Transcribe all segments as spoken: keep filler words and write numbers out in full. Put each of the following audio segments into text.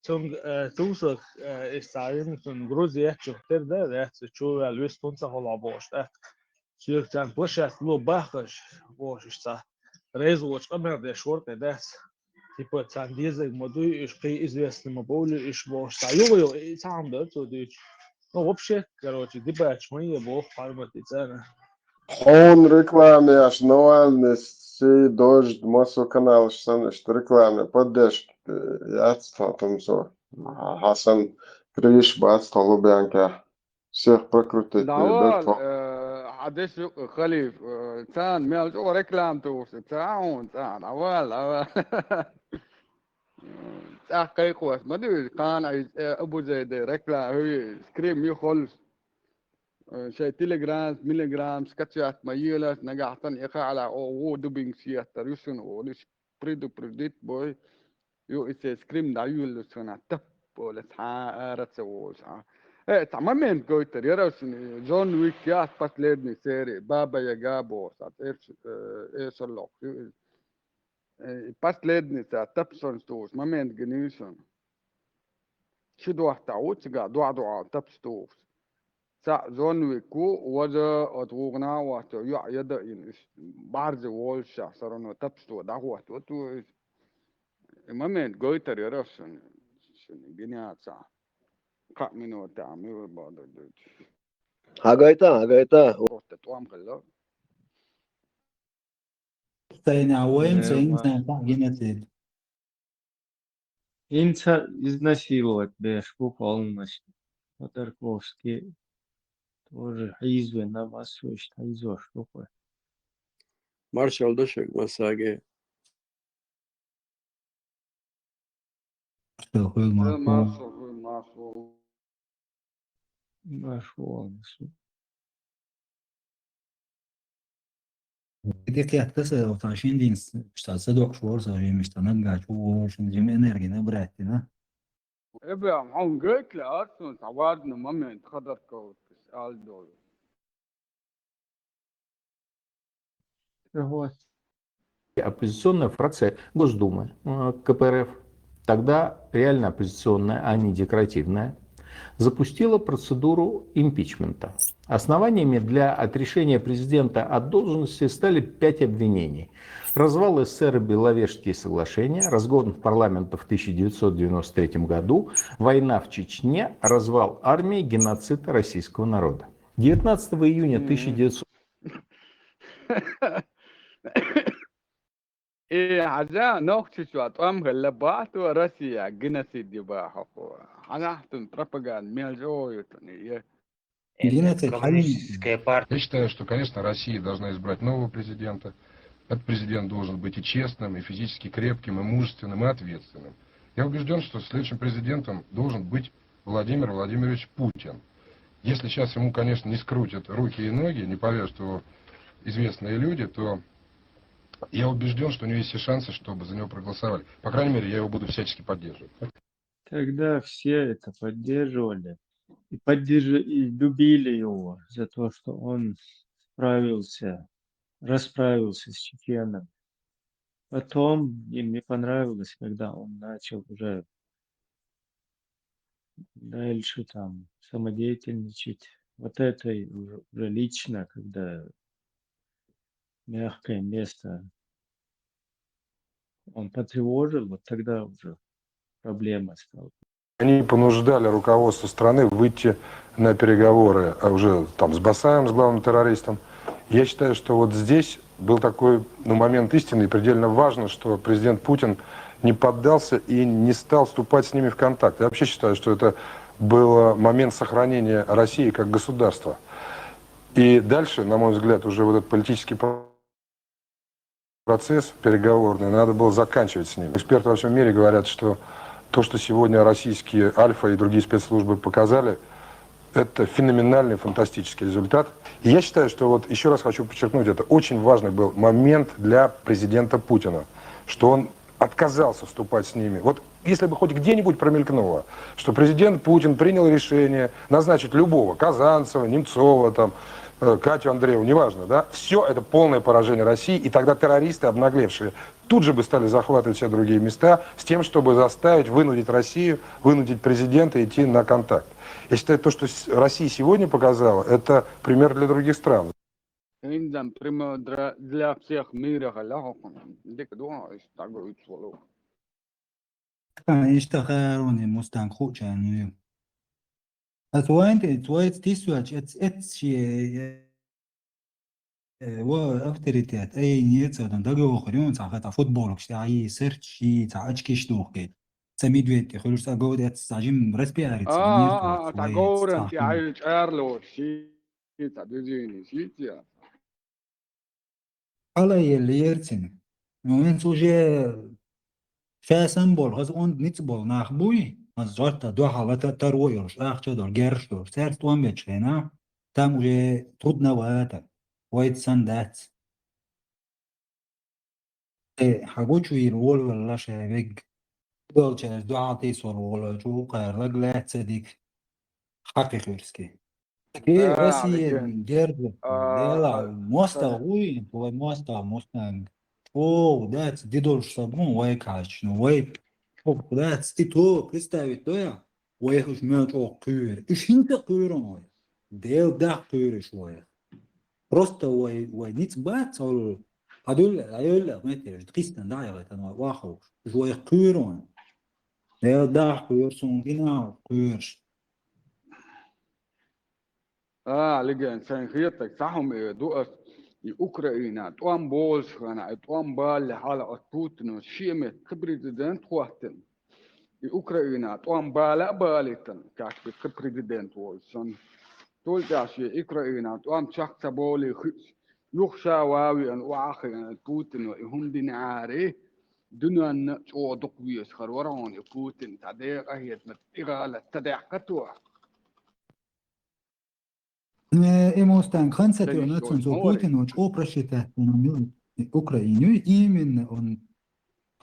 цунга, э, тувсах, э, иштта цхьа йина цунна Грузи еттачух тера да, дац, чу ваьлла вист хӀунда ца хьулахь бохуш, тӀаккха соьга царна площадка ло баххаш бохуш, иштта цхьа реза воцу къамел деш вара тӀе, дац. Типа, царна дезарг ма дуй уьш, кхин известный ма бовлу уьш бохуш, цхьа юха-юха и цхьа хӀума дара цо дуьйцуш. Ну, вообще, короче, дебаташ ма е боху Пармат и царна. Хьуна реклама еш, Навальный, Си, Дождь, массо каналаш санна, иштта реклама, поддержка, э, яц тхо тумсо. Хьасан Криш бац тхо Лубянка. Всех прокрутить, э, дӀавала, дагтхо. Э, хьан деш ю-, Халиф, э, царна мел чӀогӀа реклама тухуш, ца хьуна царна, дӀавала, дӀавала. ЦӀаккха кхайкхош ма ду иза, кхана иза, э, Абу Зайда реклама, хӀуй, скрим ю холуш. Э, шайн телеграм, милиграм, скачать ма елаш, нагахь санна и хаала, о, во дубинг сеттар, ю шуна олуш, предупредить бой, ю и церан скрим дӀайоьллуш шуна, тап, олу цхьа а ара ца волуш, а. Э, цхьа момент гойтар, яра шуна, Джон Уик яц последний серия, Баба Яга бохуш, а, эш-, э, эшарлокх, ю иза. Э, последний ца тапсанаш тухуш, момент гинийшан. Ши дохьта ву цигахь, дохь-дохьал тапс тухуш. Цхьаъ Джон Уик ву, важа оцу вугӀана а вацо, йоӀ яда йина, уьш бӀарзе волуш ша, всё равно тапсто дӀахӀотто ту уьш. И момент гойтар яра шуна, шуна гина цхьа. Кхаа минута а мила бадар дуьйцуш. Хьагайта, хьагайта. Просто тӀом хилла. Состояние военца, э, я не знаю, как геноцид. Инца изнасиловать беш бу полностью. Ходорковский тоже хьийзаве, на массу иштта хьийзош ду кхуьй. Маршалла ду шуьга массаьрга. Маршалла хуьлда, э, маршалла. Маршалла хуьлда, маршалла. Маршалла хуьлда. Дика кхетта аса, вот, шин дин с-, что, садок швор, со время, что, нагачу, шин дин энергия набрать, да? Эбе, хьуна гайтла, ас, ну, цхьа важный момент, Ходорковский, ала долу. Ага. Оппозиционная фракция Госдумы, э, К П Р Ф, тогда реально оппозиционная, а не декоративная, запустила процедуру импичмента. Основаниями для отрешения президента от должности стали пять обвинений. Развал С С С Р и Беловежские соглашения, разгон парламента в тысяча девятьсот девяносто третьем году, война в Чечне, развал армии, геноцид российского народа. Девятнадцатого июня тысяча девятьсот И хьажа, нохчийчоь тӀом хилла бахьа тхо Россия геноцид ю бахьа хьо. Хьанахь цунна пропаганда мел жо ю цунна, е? Это коммунистическая партия. Я считаю, что, конечно, Россия должна избрать нового президента. Этот президент должен быть и честным, и физически крепким, и мужественным, и ответственным. Я убежден, что следующим президентом должен быть Владимир Владимирович Путин. Если сейчас ему, конечно, не скрутят руки и ноги, не повяжут его известные люди, то я убежден, что у него есть все шансы, чтобы за него проголосовали. По крайней мере, я его буду всячески поддерживать. Тогда все это поддерживали и поддерж-, и любили его за то, что он справился, расправился с чеченами. Потом им не понравилось, когда он начал уже дальше там самодеятельничать. Вот это уже, уже лично, когда мягкое место он потревожил, вот тогда уже проблема стала. Они понуждали руководство страны выйти на переговоры, а, уже там с Басаевым, с главным террористом. Я считаю, что вот здесь был такой, ну, момент истины, и предельно важно, что президент Путин не поддался и не стал вступать с ними в контакт. Я вообще считаю, что это был момент сохранения России как государства. И дальше, на мой взгляд, уже вот этот политический про-, процесс переговорный, надо было заканчивать с ними. Эксперты во всем мире говорят, что то, что сегодня российские Альфа и другие спецслужбы показали, это феноменальный, фантастический результат. И я считаю, что вот еще раз хочу подчеркнуть, это очень важный был момент для президента Путина, что он отказался вступать с ними. Вот если бы хоть где-нибудь промелькнуло, что президент Путин принял решение назначить любого, Казанцева, Немцова, там, э, Катю Андрееву, неважно, да, все это полное поражение России, и тогда террористы, обнаглевшие, тут же бы стали захватывать все другие места с тем, чтобы заставить, вынудить Россию, вынудить президента идти на контакт. Я считаю, то, что с- Россия сегодня показала, это пример для других стран. Инзам прямо для, для всех мира халяху. Дик дуа, так говорит, свалу. Kan ишта харун и мустанг хучан ю. Ас вайн те, ас вайц тисуач, эц, эц ши, э, ва авторитет, эй, нет, ца дан даги охрюн, ца хата футболок, шта ай, серч, ши, ца очки штуки. Ца медведь, хулюш ца год, эц, ца жим распиарит, А, а, а, та горан ти ай чарло, ши, та дизини, ши, ти. Ала ел ерцин. Ну, венц уже фясан бол, хаз он ниц бол, нах буй, хаз зорта, дуа халата, тарво йолш, ахча дол, герш дол, серц туан беч хена, там уже трудновато, вайт сандац. Э, хагучу ир вол вала шевег, дол через дуа ти сор вол, чу хайр лагле цедик, хакихюрски. Ке А, Россия леген. Гербер, А, дела, а, моста а. Уин, твой моста Мустанг. О, дац, дидолш сабун, вай кач, ну вай. О, дац, и то, представить, то я. Вай хуш мёч о кюр. Иш хинта кюр он вай. Дел да кюр иш вай. Просто вай, вай ниц бац, ол. Адул, айол, метер, кистан да я, это, ну, ваху. Иш вай кюр он. Дел да кюр сон, гина кюр. А, леген, сайн хетак, сахум э, дуас, и Украина, туам болш хана, и туам бал хала от Путину, шиме, ка президент хуатен. И Украина, туам бала балитан, как бы ка президент волсон. Только ши Украина, туам чак ца боли хыч, юхша вави ан уахи ан Путину, и хум динари, дунан чо дук виес харварон, и Путин, та де ахет на тигала, та де хатуа. Э, эмостан концентрация Конечно, нацин со море. Путин, он что просчитать, он Украину, именно он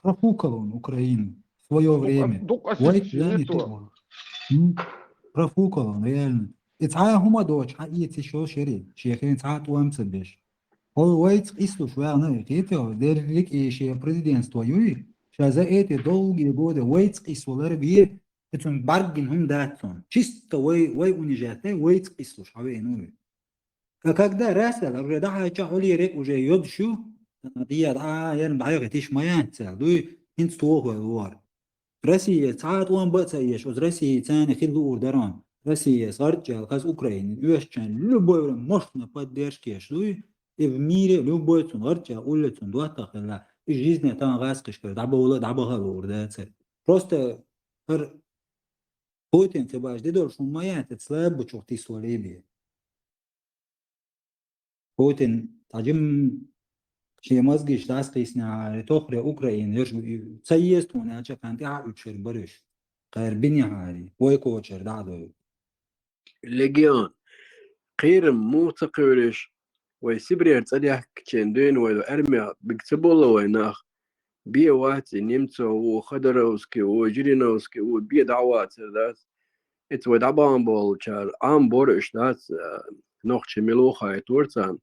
профукал он Украину в свое время. Дук Вай асис не плане то. ты. М, профукал он, реально. И цая хума дочь, а и ти шо шери, шехен цая туам цебеш. Ол вайц ислуш, вай на, и ти, деррик и ше президентство юй, ша за эти долгие годы вайц ислу ларби, это он баргин хум датсон. Чисто вай, вай унижать, вайц ислуш, а вай ну. А когда раз, уже да, хай ча, холи рек уже йод шу, я, а, я, да, я, тиш моя цель, дуй, инц туохо вор. Россия, цаат ван баца еш, оз Россия цаны хиллу урдаран. Россия, сарчал, хаз Украина, уяшчан, любой время можно поддержки еш, дуй, и в мире любой цун, сарчал, улицун, дуата хилла, и жизнь там газ кишкар, да баула, да бахал урда цель. Просто, хар, Путин, ты баш, дедор, шумая, ты слабо чух ты свалили. Путин, таджим, ши мозги штас кисна, тохре Украин, ёрш, цаест он, ача канти а учер барыш. Кайр бини хари, вой кочер, да, дой. Легион. Кирим муца кывериш, вай Сибирь цадяк чен дын, вай армия бигца болла вай нах. Бе вати немцо, у Ходоровский, у Жириновский, у бе давацер дас. Эц вай дабан бол чар, ам бор иш дас, э, нохчи милу хай турцан,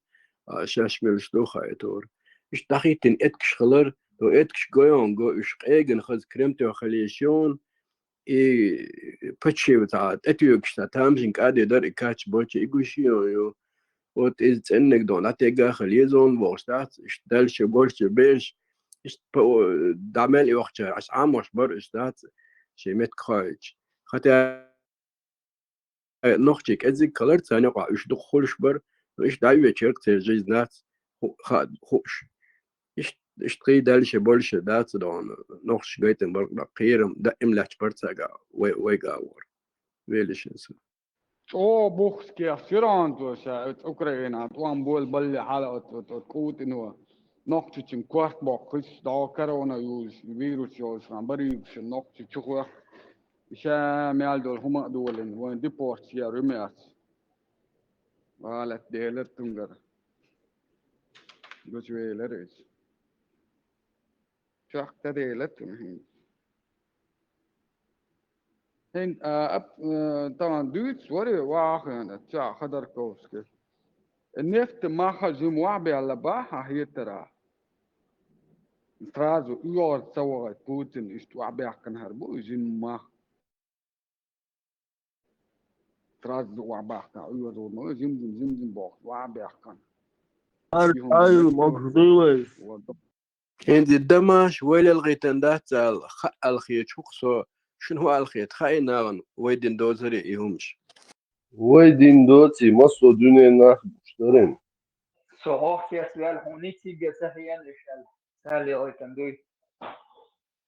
а, шаш мил шту хай тур. Иш дахитин эткиш хылыр, то эткиш гойон го иш кайгын хыз кремтё халешон, и пачевца, этюкшта, тамжин каде дар и кач бочи и гушион ю. Вот из ценник дон, а тега халезон вошта, иш дальше больше беш, иш по, дамел и вахча, аш амош бар иш дац, шемет кхач. Хотя, э, нохчик эзик калар цаня ка иш дух хулш бар, иш дай вечер цер жизнь дац, ху-, ха-, хуш. Иш, иш три дальше больше дац дон, нохч гайтен бар, да, кирим, да, им ляч бар цага, вай, вай гавор. Велишин су. Чо бухске сиран то ша, эт Украина, туан бол балли хала от, от, от Путин ва. Нохчичин кварт бок, хыч да корона юж, вирус юж, хан бари юж, нохчи чухуа. Иша мял дол хума долин, вон депорт я румяц. Валет делет тунгар. Гуч велер ич. Чахта делет тун хин. Хин, а, ап, э, тан дюц вори вахын, ча Ходорковский. Нефть мах жим вахьбаьлла баха хетара. Сразу уйор ца вагӀай Путин иштта вахьбаьхкан хӀар бу жим мах. Сразу вахьбаьхкан уйор зурно жим-жим, жим-жим боху вахьбаьхкан. Ар-, Юхун ар-, мехтар. Мог дуй вай. Вот. ХӀинца Дамаш вай лелгӀийтан дац аьлла, хаъал хеташ ву-кх со, шуна хӀун аьлла хета, хаий нахана вай дин доцаре и хӀумаш? Вай дин доций, массо а дуьненан нах бууш дарий? Со хьох кхетта ваьлла, хьуна цига ца хиъна уьш аьлла, цара лелгӀийтан дуй.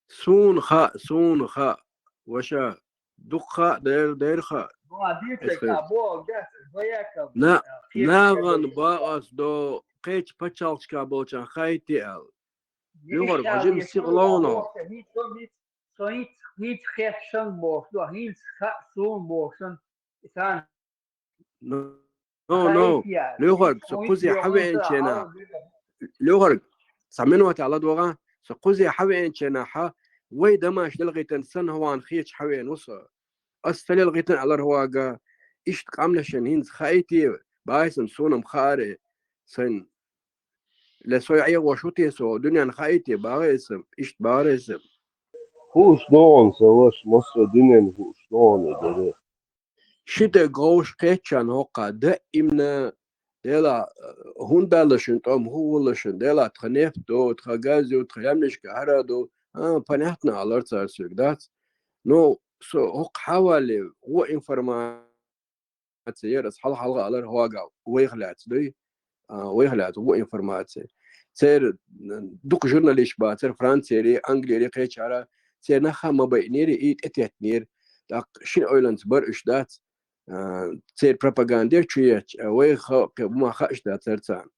Суна хаьа, суна хаьа, ваша, дукха хаьа, дера, дера хаьа. Бо, дийца Эс хай. Ка, бо, гас, бо, якал. На-, А, кхетта нагӀан кхетта. Бакъас до, кхечу пачхьалкхашка болчарна хаийтий аьлла. Юхарг, хьажим сиха ловно. ХӀинца, хӀинца, хӀинца, хӀинца хетта шан бохуш ду, хӀинца хаьа суна бохуш шан, и сан. Но, но, но. Хаийтий аьлла. Лоьхарг, со кхузе хьавеанченахь. Лоьхарг, цхьа минута ладогӀа, со кхузе хьавеанченахь, вай Дамаш лелгӀийтан санна хӀаван хеташ хьавеана ву со. Ас ца лелгӀийтан алар хӀавага, иштта къамнашан хӀинца хаийтий, баьсам суна-м хаарий, сайн Ле, со Ӏехош ву те со, дуьненна хаийтий, багӀа эсам, иштта багӀара эсам. Хууш догӀун, сан ваша, массо а дуьненна хууш догӀун и дара. Ши тӀе говш кхеччан хӀокху даимна, дела, хӀун баьлла шун тӀом, хӀун хӀулла шун, дела, тхан нефть ду, тхан газ ю, тхан ямнишка хӀара ду, а, понятно, алар цара соьга, дац. Ну, со хӀокху хьавалле, гӀо информа- информация яра, ас хьалха-хьалха алар хӀоагал, вайх лаьцна дуй, а, вайх лаьцна ву информация. Церан, м, дукха журналист бацара Францери, Англери кхечара, церан нах ма байинера, и тӀететтинера. ТӀаккха шина ойланца бара уьш дац, а, церан пропаганда чу етташ, а, вайх кхин бу ма хаьаш дацара царна.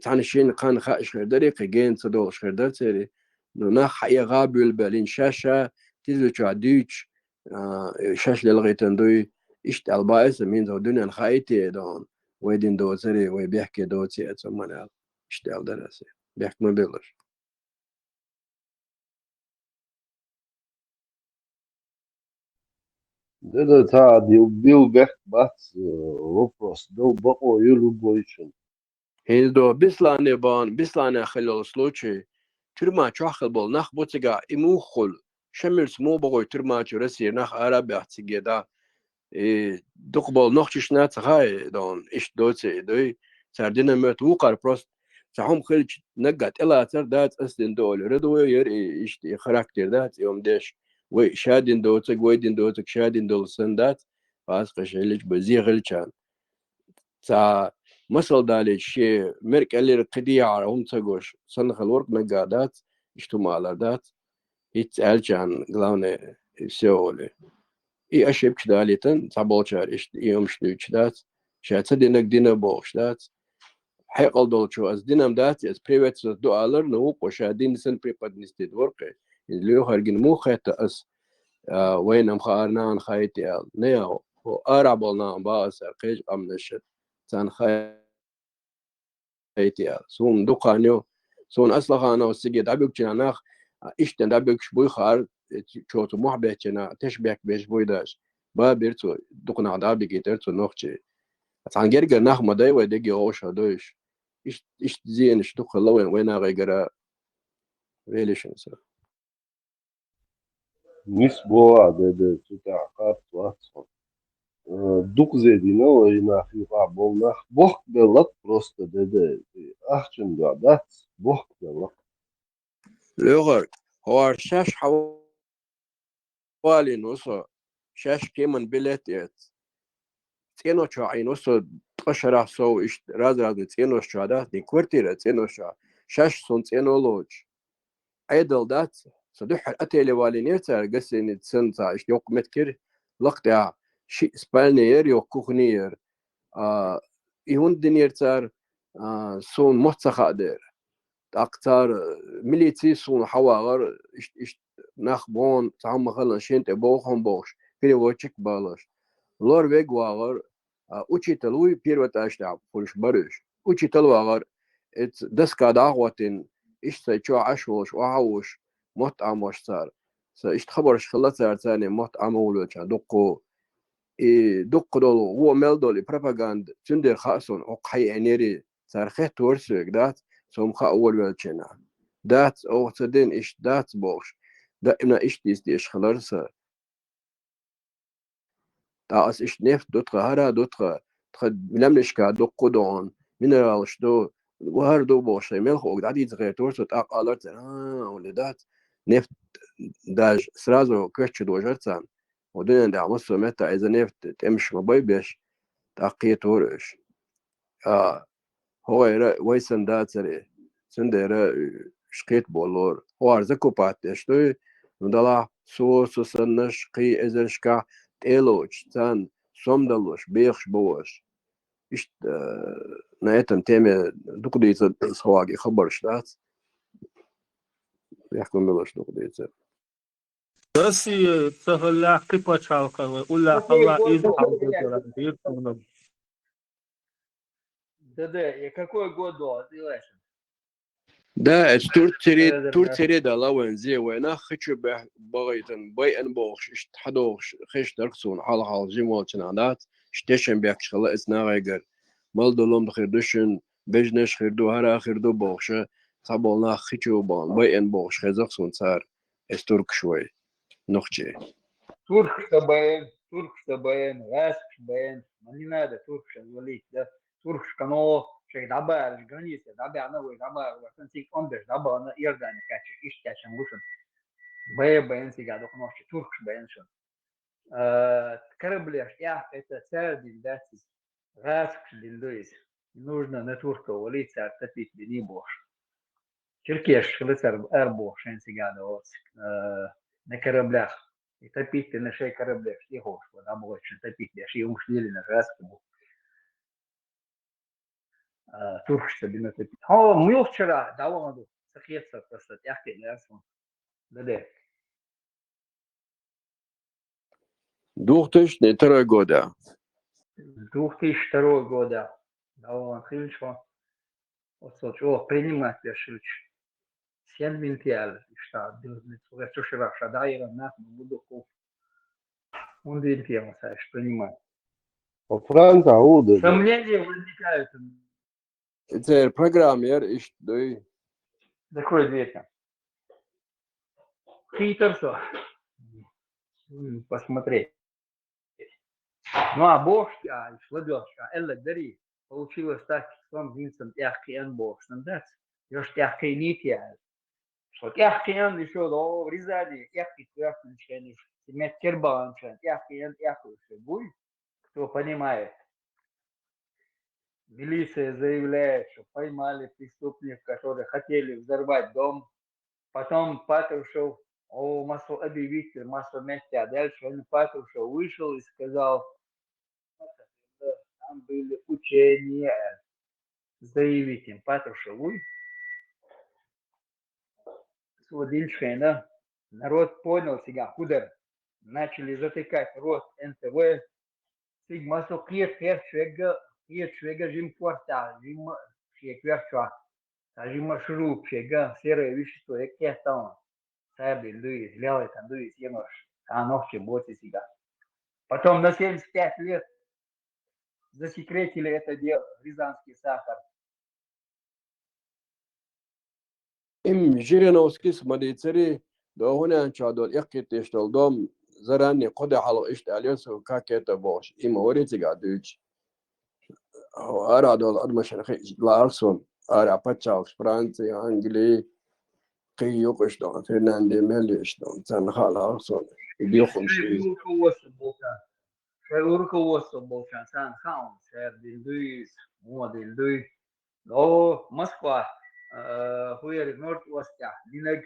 Цхьана шина кхана хаьаш хир дарий, кхин гена ца долуш хир дара церий. Ну, нах хьаэгӀа буьйлабелла, шаьш-ша тизачохь дуьйцуш, а, шаьш лелгӀийтан дуй, иштта аьлла баьсам, хӀинца дуьненна хаийтий догӀун, вай дин доцаре, вай бехке доций, цу манал. Иштта аьлла дара аса. Бехк ма беллаш. Да-да, та дил-, дил бехк бац, э, вопрос. Дал бакъо ю любойчун. ХӀинца до Беслане бан, Беслане хилла йолу случай, тюрьма чохь хилла болу нах бу цигахь, и муха хуьлу? Шамилс муха бохуй тюрьма чу Россия нах ара а баьхна циге да? И дукха болу нохчашна ца хаьа, дон, иштта доций и дуй, цара дина моьтту вукхара просто цхьа хӀума хилча, наггахь тӀелацар дац ас дина ду олий, рядовой яра и, иштта и характер дац, и хӀума деш, вай ша дина доцург, вай дина доцург ша дина долу санна дац, пасхаш хилча, базий хилчарна. Цхьа масал далийча, шен мер кӀеллера кхидехьара хӀума ца гуш, санна хила вара-кх наггахь дац, иштта хӀума алар дац. ХӀинца аьлчарна, главное, и всё олий. И ошибкаш далийтан, цхьаболчара иштта и хӀумаш дуьйцуш дац, ша ца динарг дина бохуш дац. Хьекъал долчо ас дина-м дац, ас приветствовать ду алар, но вукхо ша дина санна преподнести дора-кх. Иза лоьхаргина муха хетта ас, а, вайна-м хаьара нахана хаийтий аьлла. Не, хӀо арахь болу нахана боху аса, кхечу къаьмнашна, царна хаийтий аьлла. Суна дукха хан ю, суна Аслахановс циге дӀабуьгучу нах, а, иштта дӀабуьгуш буй хаьара, чо цу мохь беттачу нах, тешнабехк беш буй даш. Бан бира цо, дукха нах дӀабигийтира цу нохчий. Цхьана гергара нах ма дай вай дегге гӀовша дойуш. Ишт-, иштта зенаш дукха хилла вайн, вайн нахе гара велишан са. Нис боху а, де, де, цу тӀехь къарт вац хьо. Э, дукха зе дина вай нах, юкъахь болу нах, бохкабелла-кх просто, де, де, ахчана дуьхьа дац, бохкабелла-кх. Лоьхарг, хӀора шаьш хьавалийна ву со, шаьш кеман билет эца. ЦӀено чохь Ӏийна ву со, ткъа шарахь сов иштта раз-разный цӀенош чохь дац, дин квартира цӀенош чохь, шаьш суна цӀено лоцуш. Ӏедал дац, со дуьххьара отеле валийнера цара, гостиница санна цхьа иштта йоккха меттиг яра, лакха тӀехь шиъ спальня яра, йоккха кухня яра. А, и хӀунда динера цара, а, суна мотт ца хаьа дера. ТӀаккха цара милици суна хьавагӀара, иштта, иштта нах боху, цхьа хӀума ма хилла, шена тӀе боху хӀума бохуш, переводчик а балош. Лор вега вагӀара, а, учитель вуй, первый этаж тӀехь хуьлуш бара уьш. Учитель вагӀара, эца доска дӀа а хӀоттийна, иштта сайн чохь Ӏаш волуш, охьа а вуш, мотт Ӏамош цара. Сан иштта хабарш хилла цара, царна мотт Ӏамаволочохь дуккха. и дукха долу, вон мел долу и пропаганда, цундела хаьа суна, хӀокху хьайа энери, цара хеттора соьга, дац, со-м хаьа волавеллачу хенахь. Дац, оха ца дина иштта, дац бохуш, даима иштта дийца дезаш хилара сан. ТӀаккха аса иштта нефть ду тхан, хӀара ду тхан, тхан лаьмнашкахь дуккха а ду хьуна, минералаш ду, хӀара ду бохуш, шайн мелхо угга дӀадийца гӀертора со, тӀаккха алара цара, а, хӀунда дац, нефть даже сразу коьртачу дожара царна. Хьо дуьнен тӀехь массо а меттехь иза нефть тӀемаш ма бай беш, тӀаккха кхетора уьш. А, хӀокхара вай санна дацара, цундела уьш кхета боллура. ХӀара закупать деш дуй, ну, делахь, со, со саннаш, кхин эзаршкахь тӀелоцуш, царна сом далош, бехаш бу уьш. Иштта, э, на этом теме дукха дийца аса хьоьга и хабарш дац. Бехкам белош дукха дийца. Россия ца хиллехь кхин пачхьалкх вай, уллехь хьалла иза хьалдазара дийр суна. Да, да, и какой год был, Ивашин? Да, эцу Турцере, Турцере дала вайн зе, вай нах хи чу бех-, бахийтина, байъина бохуш, иштта хьадохуш, хезаш дара суна, хьалха-хьалха жима волчу нах дац, иштта тешнабехкаш хилла эцу нахегара. Мала долу хир ду шуна, бежнаш хир ду, хӀара хир ду бохуша, цхьаболу нах хи чу бахана, байъина бохуш хеза суна цара, эцу туркаш вай, нохчий. Туркашца байна, туркашца байна, гӀазкхаша байна, но не надо туркашца звалить, да? Туркаш кхано шайга дӀабаьлла, граница дӀабаьхна, вай дӀабаьлла, вай сан цига тӀом беш дӀабахана, Иордани кхаьчча, иштта кхаьчна бу шуна. Бай-, байна цига дукха нохчий, туркаш байна шуна. А, кораблеш тӀехь, это цара дина дац иза. ГӀазкхаша дина ду иза. Нужно на турков валить, цара топить дина бохуш. Черкесаш хила цара ара бохуш, шайн цига да оцу, а, на кораблях. И топить дина шайн кораблеш тӀехуш, вот, обойташ топить деш, и уьш лелина гӀазкхи бу. А, туркашца дина топить. Хьо, муьлхачара дӀавахана ду, ца хета со, просто тӀаьххе лаьара суна. Да-да. Двух тысячи второй года. Двух тысячи второй года. Да, он хилчо. Вот, вот, о, принимать решилч. Сен винтиал, что, дурный, цугар чушира, что, да, и на, ну, буду куп. Он винтиал, знаешь, принимать. По Франции, а, у, да, да. Сомнения возникают. Церан программа яра иштта дуй. Закрой дверь там. Хитар со. М, посмотреть. Ну, а бохуш, а, иш ладоьгӀча, а, элла дари. Получилось так, сон хӀинца тӀаьхкхиъна бохуш, сан дац. Йош тӀаьхкхийнийтий аьлла. Со тӀаьхкхиъна, и шо, о, в Рязани, тӀаьхкхийна, тӀаьхкхийна, шайна, меттера баханчарна, тӀаьхкхиъна, тӀаьхкхуьйсу шо буй. Кто понимает? Милиция заявляет, что поймали преступников, которые хотели взорвать дом. Потом Патрушев, о, массо объявитель, массо меття. Дальше он Патрушев вышел и сказал, там были учения. Заявитель Патрушеву. Сводильщина. Народ понял себя, куда. Начали затыкать рот Н Т В. Цигга массо кхеташ верг, кхеташ верг жима портал, жима шен коьртачохь, цхьа жима шуруп шега, серое вещество, я кхетта. Цара дина ду иза, лелайтан ду иза, енош. Цхьа нохчи боций цига. Потом на семьдесят пять лет засекретили это дело, рязанский сахар. Им Жириновскийс ма дийцари, догӀу хӀунан чохь долу эккхийтеш долу дом, заранее кхо де хьалха иштта аьлла, со как это бохуш, и ма вари цигахь дуьйцуш. Ара долу адамашна хиъча лаара суна, ара пачхьалкхаш, Франция, Англи, кхин юкъаш долу, Финланди мел еш долу, царна хаалахь суна. И дехуш Шайн руководство болчарна. Шайн руководство болчарна, царна хаалахь, цара дина дуй иза, муха дина дуй. Но Москва, э, хуьйра Норд-Остехь динарг,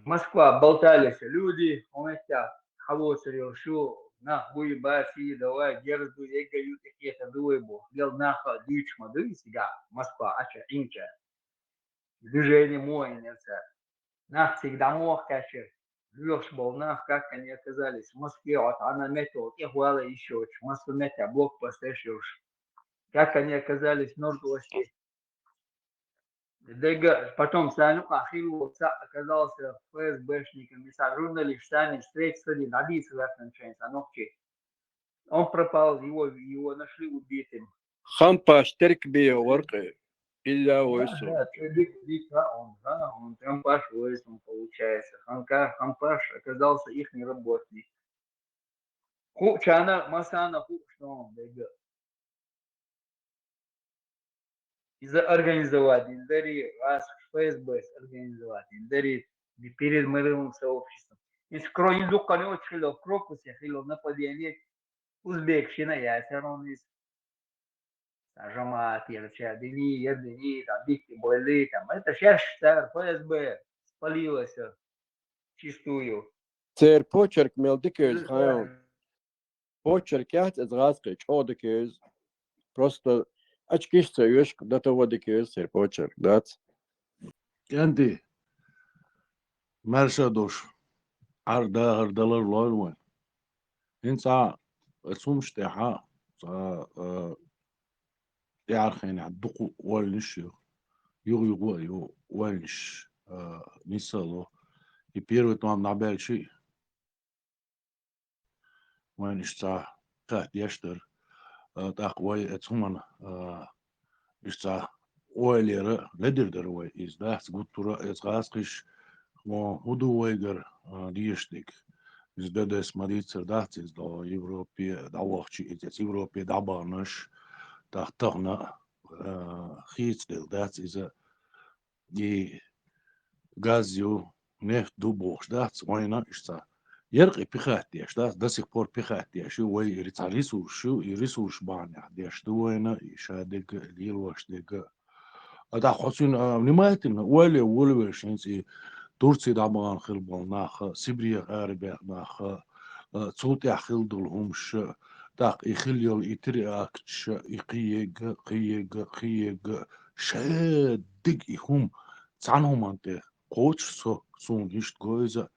Москва болтались люди, хӀун меттехь хьан воцур йолу шу, нах буй, баций, давай, герз ду, эгга ю, тӀекхетар ду вай боху. Гел наха дуьйцуш ма дуй, цигахь Москва Ӏача Ӏинча. Движение муха йинера цара. Нах цига дӀа муха кхаьчира. Лоьхуш болу нах, как они оказались в Москве, вот она метро, тӀехвала йиш йоцуш, массо меттехь блокпосташ йолуш. Как они оказались в Норд-Осте. Дега, потом царна юкъахь хилла волу цхьаъ оказался Ф С Б-шником, и цхьа журналист царна встретиться дина, дӀадийца лаьттина шайна цхьа нохчи. Он пропал, его, его нашли убитым. Хампаш терк бе варкъе. Илля войсу. Да, да, ты дик, дик, да, он, да, он там паш войсу, получается. Хамка, Хампаш оказался их работник. Ху, чана, масана, ху, что он, да, да. Из-за организовать, из-за раз Ф С Б организовать, из-за перед мировым сообществом. Из кроме духкани очень хило, крокус я хило нападение узбекщина, я все равно из Жамаат, я начал дини, я дини, там битки были, там это сейчас Ф С Б спалило всё чистую. Цер почерк мел дикез, хайон. Почерк яц, эз гъазкъи, чӀо дикез. Просто ачкиш ца юшк, до того дикез, цер почерк, дац. КӀанти, марша дош, гьар да, гьар далар лой вай. Хин цӀа, э, цумш тӀехьа, цӀа, э, тӀярхъен дукъу валниш ю. Юг-юг ю валниш, э, нисало. И первый тӀом набелчи, вайн ишца кат яштар, э, тӀаккха вай, э, цуман, э, ишца ойлера ледир дар вай из дац, гуттура эз гъазкъиш, о, хӀуду вайгар, э, дешдик. Из бедес мадицар дац из до Европе дӀавахчи, из эц Европе дӀабанаш, тах тахна, э, хийцдел дац иза и газ ю, нефть ду бохуш дац вайна ишца. Яркъи пихат деш дац, до сих пор пихат деш ю вай, и цхьа ресурс ю, и ресурс бахьанехь деш ду вайна, и ша дега, и лелош дега. А тӀаккха хьо цуьнан, а, внимательно, ойла вулвеш хӀинца и Турци дӀабахана хила болу нах, Сибре арабех нах, а, цул тӀехь хила долу хӀумаш, тӀаккха и хила йолу и теракташ, и кхиега, кхиега, кхиега, шадиг и хӀума, цхьана хӀуманна тӀе кхочуш со, суна иштта го иза,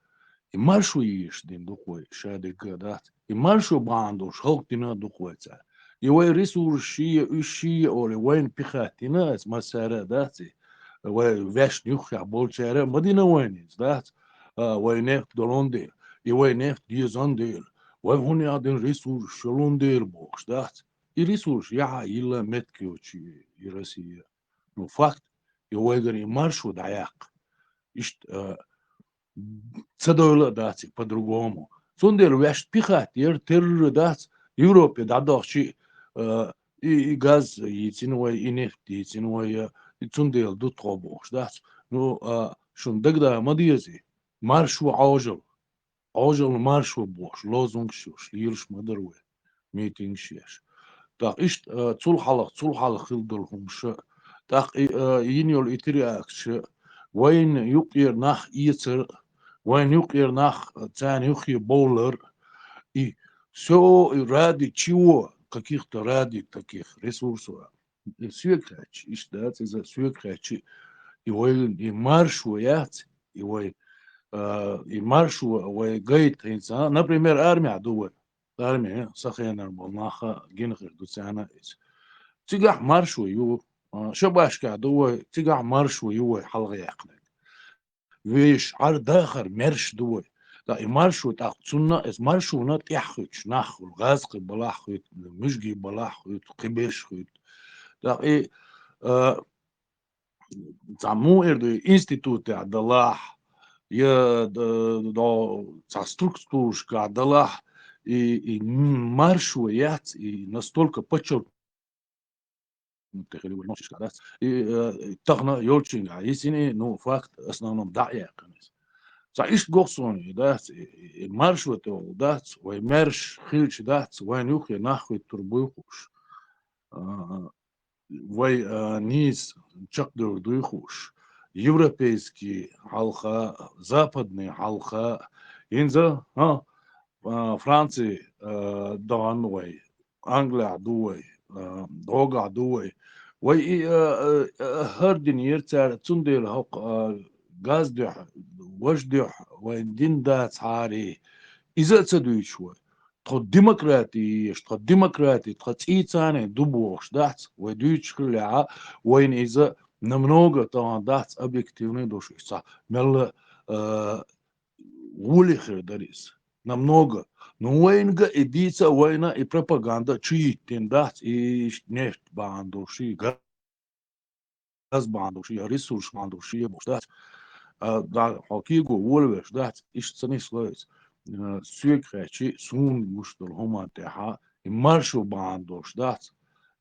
и маршо езаш дина ду-кх вай, ша дегга а дац. И маршо бахьана долуш хӀаллакдина а ду-кх вай цара. И вай ресурс шия, уьш шия олий, вайна пихат дина, эца массара а дац и. Вай вешна юххехь болчара а ма дина вайна иза, дац. А, вай нефть долун дела, и вай нефть дезан дела, вай хӀун яхдина ресурс шолун дела бохуш, дац. И ресурс яхьа йилла меттиг йоцуш и Россия. Ну, факт, и вайгара и маршо дӀаяккха. Иштта, а, ца дойла а дац и по-другому. Цундела ваьшна пихат яра терра дац, Европе дӀадахчи, а, и, и газ йийцина вай, и нефть йийцина вай, а, и цундела ду тхо бохуш дац. Ну, а, шуна дагадаа ма деза и, маршо Ӏожалла. Ӏожалла маршо бохуш, лозунгаш йолуш, лелаш ма дара вай, митингаш еш. ТӀаккха иштта, а, цул хьалха, цул хьалха хила долу хӀумаш а, тӀаккха и, а, йина йолу и теракташ а, вайна юкъера нах эцар а, вайна юкъера нах, а, царна юххе бовлар а, и всё ради чего, каких-то ради таких ресурсов. Соьга хаьттича, иштта дац иза, соьга хаьттича, и вай, и маршо яц, и вай, а, и маршо вай гайта хӀинца, а, например, армехь ду вай. Армехь сахенар болу нах а гина хир ду царна иза. Цигахь маршо ю, а, шабашкахь ду вай, цигахь маршо ю вай хьалха яьккхинарг. Вешан гӀар дахар маьрша ду вай. ТӀаккха и маршо тӀаккха цунна, эс маршона тӀехь хуьттуш нах хуьлу, гӀазкхи балахь хуьтту, муьжги балахь хуьтту, кхиберш хуьтту. ТӀаккха и, а, цхьа муха эр ду, и институтехь далахь, я, д-, до, цхьа структурашкахь далахь, и, и маршо яц, и настолько подчеркнуто хили вай нохчашкахь дац. И, э, тахана йолчуьнгахь йисина, ну, факт, основном дӀа а яьккхина иза. Цхьа иштта гохсуна и дац, и, и, и маршо тӀехула дац, вай маьрша хилча дац, вайна юххе нах хӀуьттур буй хууш. А, вай, а, нийса чекхдевр дуй хууш. Европейский хьалха, западный хьалха, хӀинца, а, а, Франци, а, догӀан вай, Англехь ду вай, а, догахь ду вай. Вай и, а, а, а, хӀара динера цара, цундела хӀокху, а, газ дуьхьа, важа дуьхьа вайн дин дацахьара, иза а ца дуьйцуш вай. Тхо демократи еш, тхо демократи, тхо цӀийцане ду бохуш дац, вай дуьйцуш хиллехь а, вайна иза намного тахана дац объективный дош, иза мелла, а, гӀоле хир дара иза. Намного. Ну, вайнга и дийца, вайна и пропаганда чу йиттина дац, и нефть бахьан долуш, и газ бахьан долуш, и ресурс бахьан долуш, и бохуш дац. А, да, хьо кего волавеш дац, иштта ца нисло иза. Э, соьга хаьттича, суна гуш долу хӀуманна тӀехьа, и маршо бахьан долуш дац.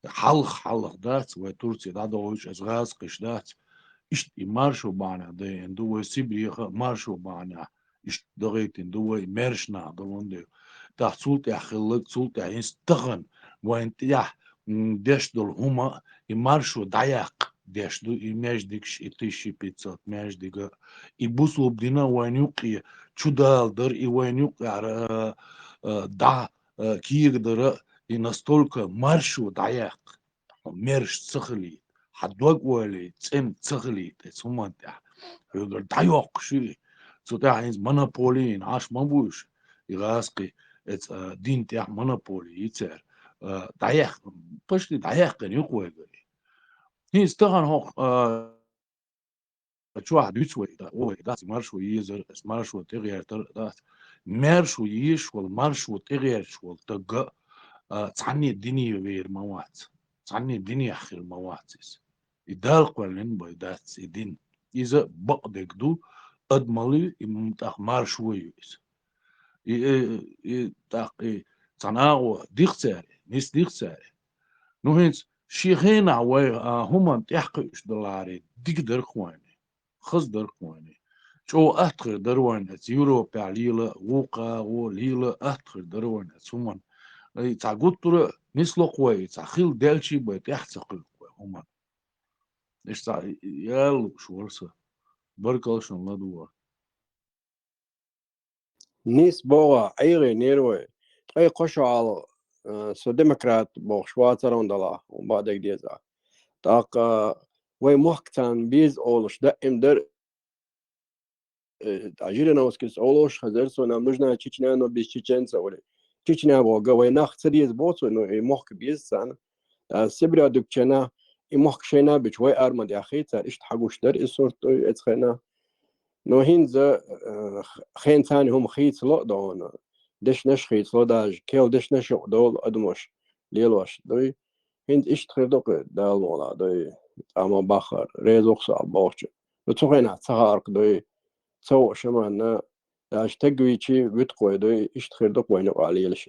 Хьалха-хьалха дац, вай Турция дӀадохуьйтуш, аса гӀазкхиш дац. Иштта и маршо бахьанехь дайина ду, вай Сибреха маршо бахьанехь. Иштта дагӀийтина ду вай, маьрша нах ду ван де. ТӀаккха цул тӀаьхьа хилларг, цул тӀаьхьа хӀинца тахана вайн тӀехь, м, деш долу хӀума, и маршо дӀаяккха деш ду, и маьждигаш, и тысяча пятьсот маьждига, и бусулба дина вайн юккъе чудала дара, и вайн юккъера, а, а, дӀа, а, кегадара, и настолько маршо дӀаяккха. Хьо маьрша ца хилийта, хьан дог ойла, цӀена ца хилийта, эцу хӀуманна тӀехь. Хьоьгара дӀайоккхуш ю и. Цу тӀехь хӀинца монополи йина Ӏаш ма бу уьш, и гӀазкхий, эцу, а, дин тӀехь монополи йи церан. А, дӀаяьккх-, почти дӀаяьккхина ю-кх вайгара и. ХӀинца тахана хӀокху, а, чохь дуьйцу вай, да, о, вай, дац, маршо езар, ас маршо тӀегӀертар, дац. Маршо езаш волу, маршо тӀегӀерташ волу стагга, а, цхьанне дине вер ма вац. Цхьанне динехь хир ма вац иза. И Дала кхоьллина бай дац и дин. Иза бакъдерг ду, адамалли, и м-, тӀаккха маршо ю иза. И, э, и, тӀаккха и цхьана агӀо дихцаьрий, нис дихцаьрий. Ну, хӀинца шен хенахь вай, а, хӀуманна тӀаьхьакхуьуш даларе, дика дара-кх вайна, хаза дара-кх вайна. ЧӀогӀа атта хир дара вайна, эцу Европехь лела, вукху агӀо лела, атта хир дара вайна эцу хӀуманна. И цхьа гуттара а нисло-кх вай, и цхьа хила делчий бай, тӀаьхьа ца кхуьу-кх вай хӀуманна. Иштта цхьа яла лууш вара со. Баркалла шуна ладогӀарна. Нийса боху, ӀайгӀийнера вай. Ткъе кхо шо хьалха, э, со демократ бохуш вацара хьуна делахь, хьуна бакъдерг деза. ТӀаккха вай мохк царна беза олуш даим дара, э, а Жириновскийс олуш хезара, со, нам нужна Чечня, но без чеченцев, олий. Чечня боху, вай нах ца деза боху цо, но и мохк беза царна. А Сибре дукхачу хенахь, и мохк шайна бича вай ара ма даьххий цара, иштта хьагуш дара и сурт, дуй, эцу хенахь. Но хӀинца, э, хен царна хӀума хийцало а ду хьуна, дешнаш хийцало даже, кхел дешнаш юкъа долу адамаш лелош, дуй. ХӀинца иштта хир ду-кх, Дала мукъалахь, дуй, цхьа ма баххара, реза ву-кх со бохучу. Ну, цу хенахь ца хаьара-кх, дуй, ца хууш хӀуманна, даже тегвийчий вуьту-кх вай, дуй, иштта хир ду-кх вайна юкъахь лелаш.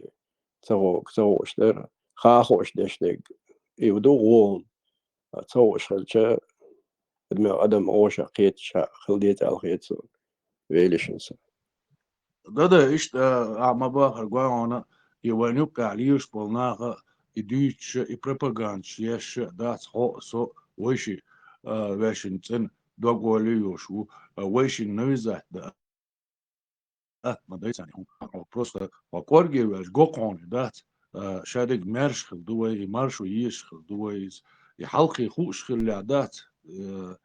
Ца хууш, ца хууш дара, хаа хууш деш дерг. И ду гӀо. Ца хууш хилча, адамех адам гӀо ша кхеташ хила деза аьлла хета суна. Велишна сан. Да-да, иштта, а, а, ма бахара гой хьуна, и вайн юккъехь лелаш болу наха, и дуьйцуша, и пропагандаш еш дац хьо а, со а, вайши, а, вешин цӀена дог ойла йолуш ву, а, вайшин навязать дан. А, ма дай царна хӀума. Хьо просто хьо кӀорге ваьлча, го кхоне дац, а, шадерг маьрша хила ду вай, и маршо езаш хила ду вай иза. И хьалххе хууш хиллехь дац, э,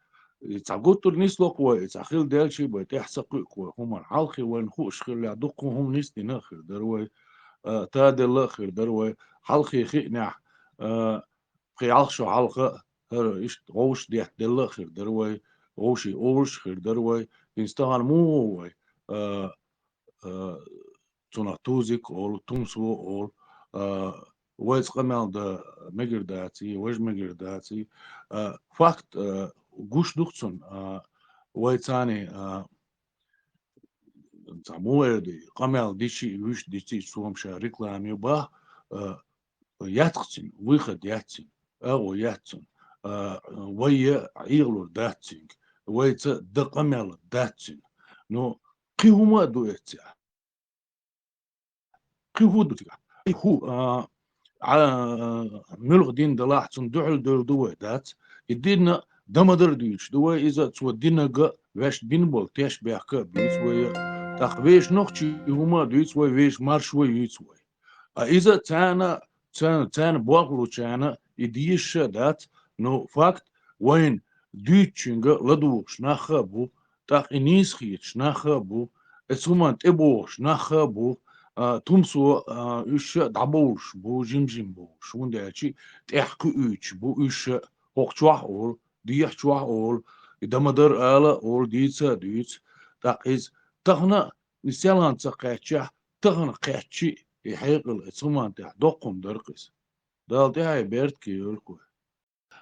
и цхьа гуттар а нисло-кх вай, и цхьа хила делчий бай, тӀаьхьа ца кхуьу-кх вай хӀуманна. Хьалххе вайна хууш хиллехь, дуккха хӀума нисдина а хир дара вай, а, таделла а хир дара вай. Хьалххе хиънехь, а, пхи-ялх шо хьалха а, хӀара иштта гӀовш детта делла а хир дара вай, гӀовший олуш а хир дара вай. ХӀинца тахана муха ву вай, а, а, цунах Тузик олу, Тумсо олу, а, вайца къамел дан мегар даций, важа мегар даций. А, факт, а, гуш ду-кх цунна, а, вай царний, а, цхьа муха эр ду, къамел дичий, вуьш диций, цо-м ша реклама ю боху, а, яц-кх цуьнан, выход яц цуьнан, агӀо яц цуьнан, а, вай я Ӏехалур дац цуьнга, вайца дан къамел дац цуьнан. Ну, кхин хӀума а ду эццехь. Кхин хӀун ду цигахь? Кхин хӀун, а, а, муьлха дин далахь, цунна дуьхьал девлла ду вай, дац? И динна дан ма-дарра дуьйцуш ду вай иза, цо динага ваьшна бина болу тешнабехк а буьйцу вай, тӀаккха вешан нохчийн хӀума а дуьйцу вай, вешан маршо а юьйцу вай. А иза царна, царна, царна болх лучарна и дезаш а дац, но факт, вайна дуьйцучуьнга ладугӀуш нах а бу, тӀаккха и нийса хеташ нах а бу, эцу хӀуманна тӀебогӀуш нах а бу, а, Тумсо, а, уьш а дӀабовлуш бу, жим-жим бовлуш, хӀунда аьлча тӀаьхьа кхуьуьйтуш бу уьш а, хӀокху чохь а олу, дехьа чохь а олу, и дан ма-дарра ала а олу, дийца а дуьйцу, тӀаккха иза тахана а, и селхана ца кхаьччехь, тахана кхаьччи, и хьекъал, и цуман тӀехь доккхун даркъис. Дала тӀехьа берт кийркур.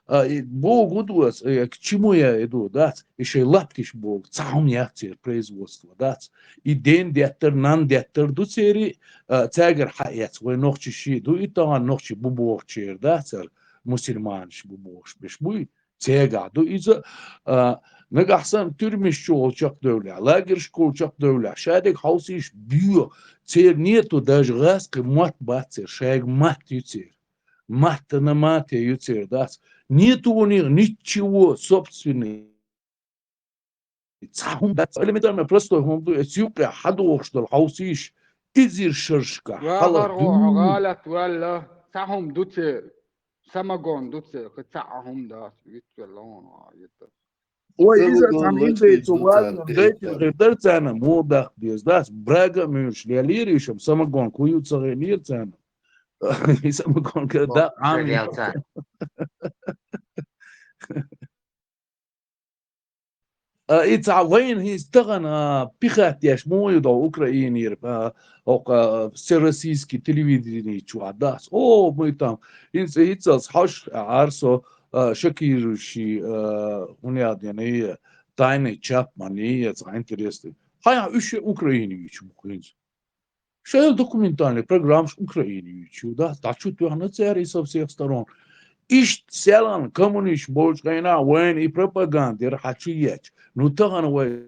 А, и богу дуас, э, к чему я иду, дац, и шей лаптиш богу, цхьа хӀума яц цер производство, дац. И ден деттар, нан деттар ду цери, а, цагар хьаэц, вай нохчи ши ду, и таган нохчи бу бохчер, дац, ар мусульманш бу бохш беш буй, цега ду иза, а, нагахь сан тюрьмиш чугъул чакхдевле, лагерш кул чакхдевле, шадек хьаусиш бью, цер нету даже гъаскы мат бац цер, шайг мат ю цер. Матта на мате ю цер дац. Нету у них ничего собственного. Цхьа хӀума дац. Элементарно простой хӀума ду, эц юкъе хьадохуш долу хьовсийш, изир шаршка, хьалах Вагар гӀо, дуй. ГӀалат валла, цхьа хӀума ду цер. Самогон ду цер, кхы цхьа хӀума дац, вицвелла хьуна, а, йита. Ой, иза Самогон цхьа лачкъийча индейцу ду вазна, цар гайтин гайтар. Гайтар царна мур даха деза, дац, брага муьрш лелийра ишам, самогон кую ца гӀенийра царна. И самогон ка Бо, да, ам. Шагал ца. А, и цхьа вайна хӀинца тахана, а, пихат деш муха ю до Украинера, а, окха, а, всероссийский телевидение чу а дац. О, мы там, хӀинца, хӀинцалц хьош, а, арсо, а, Шакировичи, а, хӀун ял дена, и Тайный Чапман, и цхьа интересный. Хьайна уьш Украине ю чу муха хӀинца. Шел документальный программаш Украине ю чу, да, дӀа чу тоьхна цаьрий со всех сторон. Ишт селан коммунист болчу гӀайна вайна и пропагандера хьачу ечу. Ну, тахана вай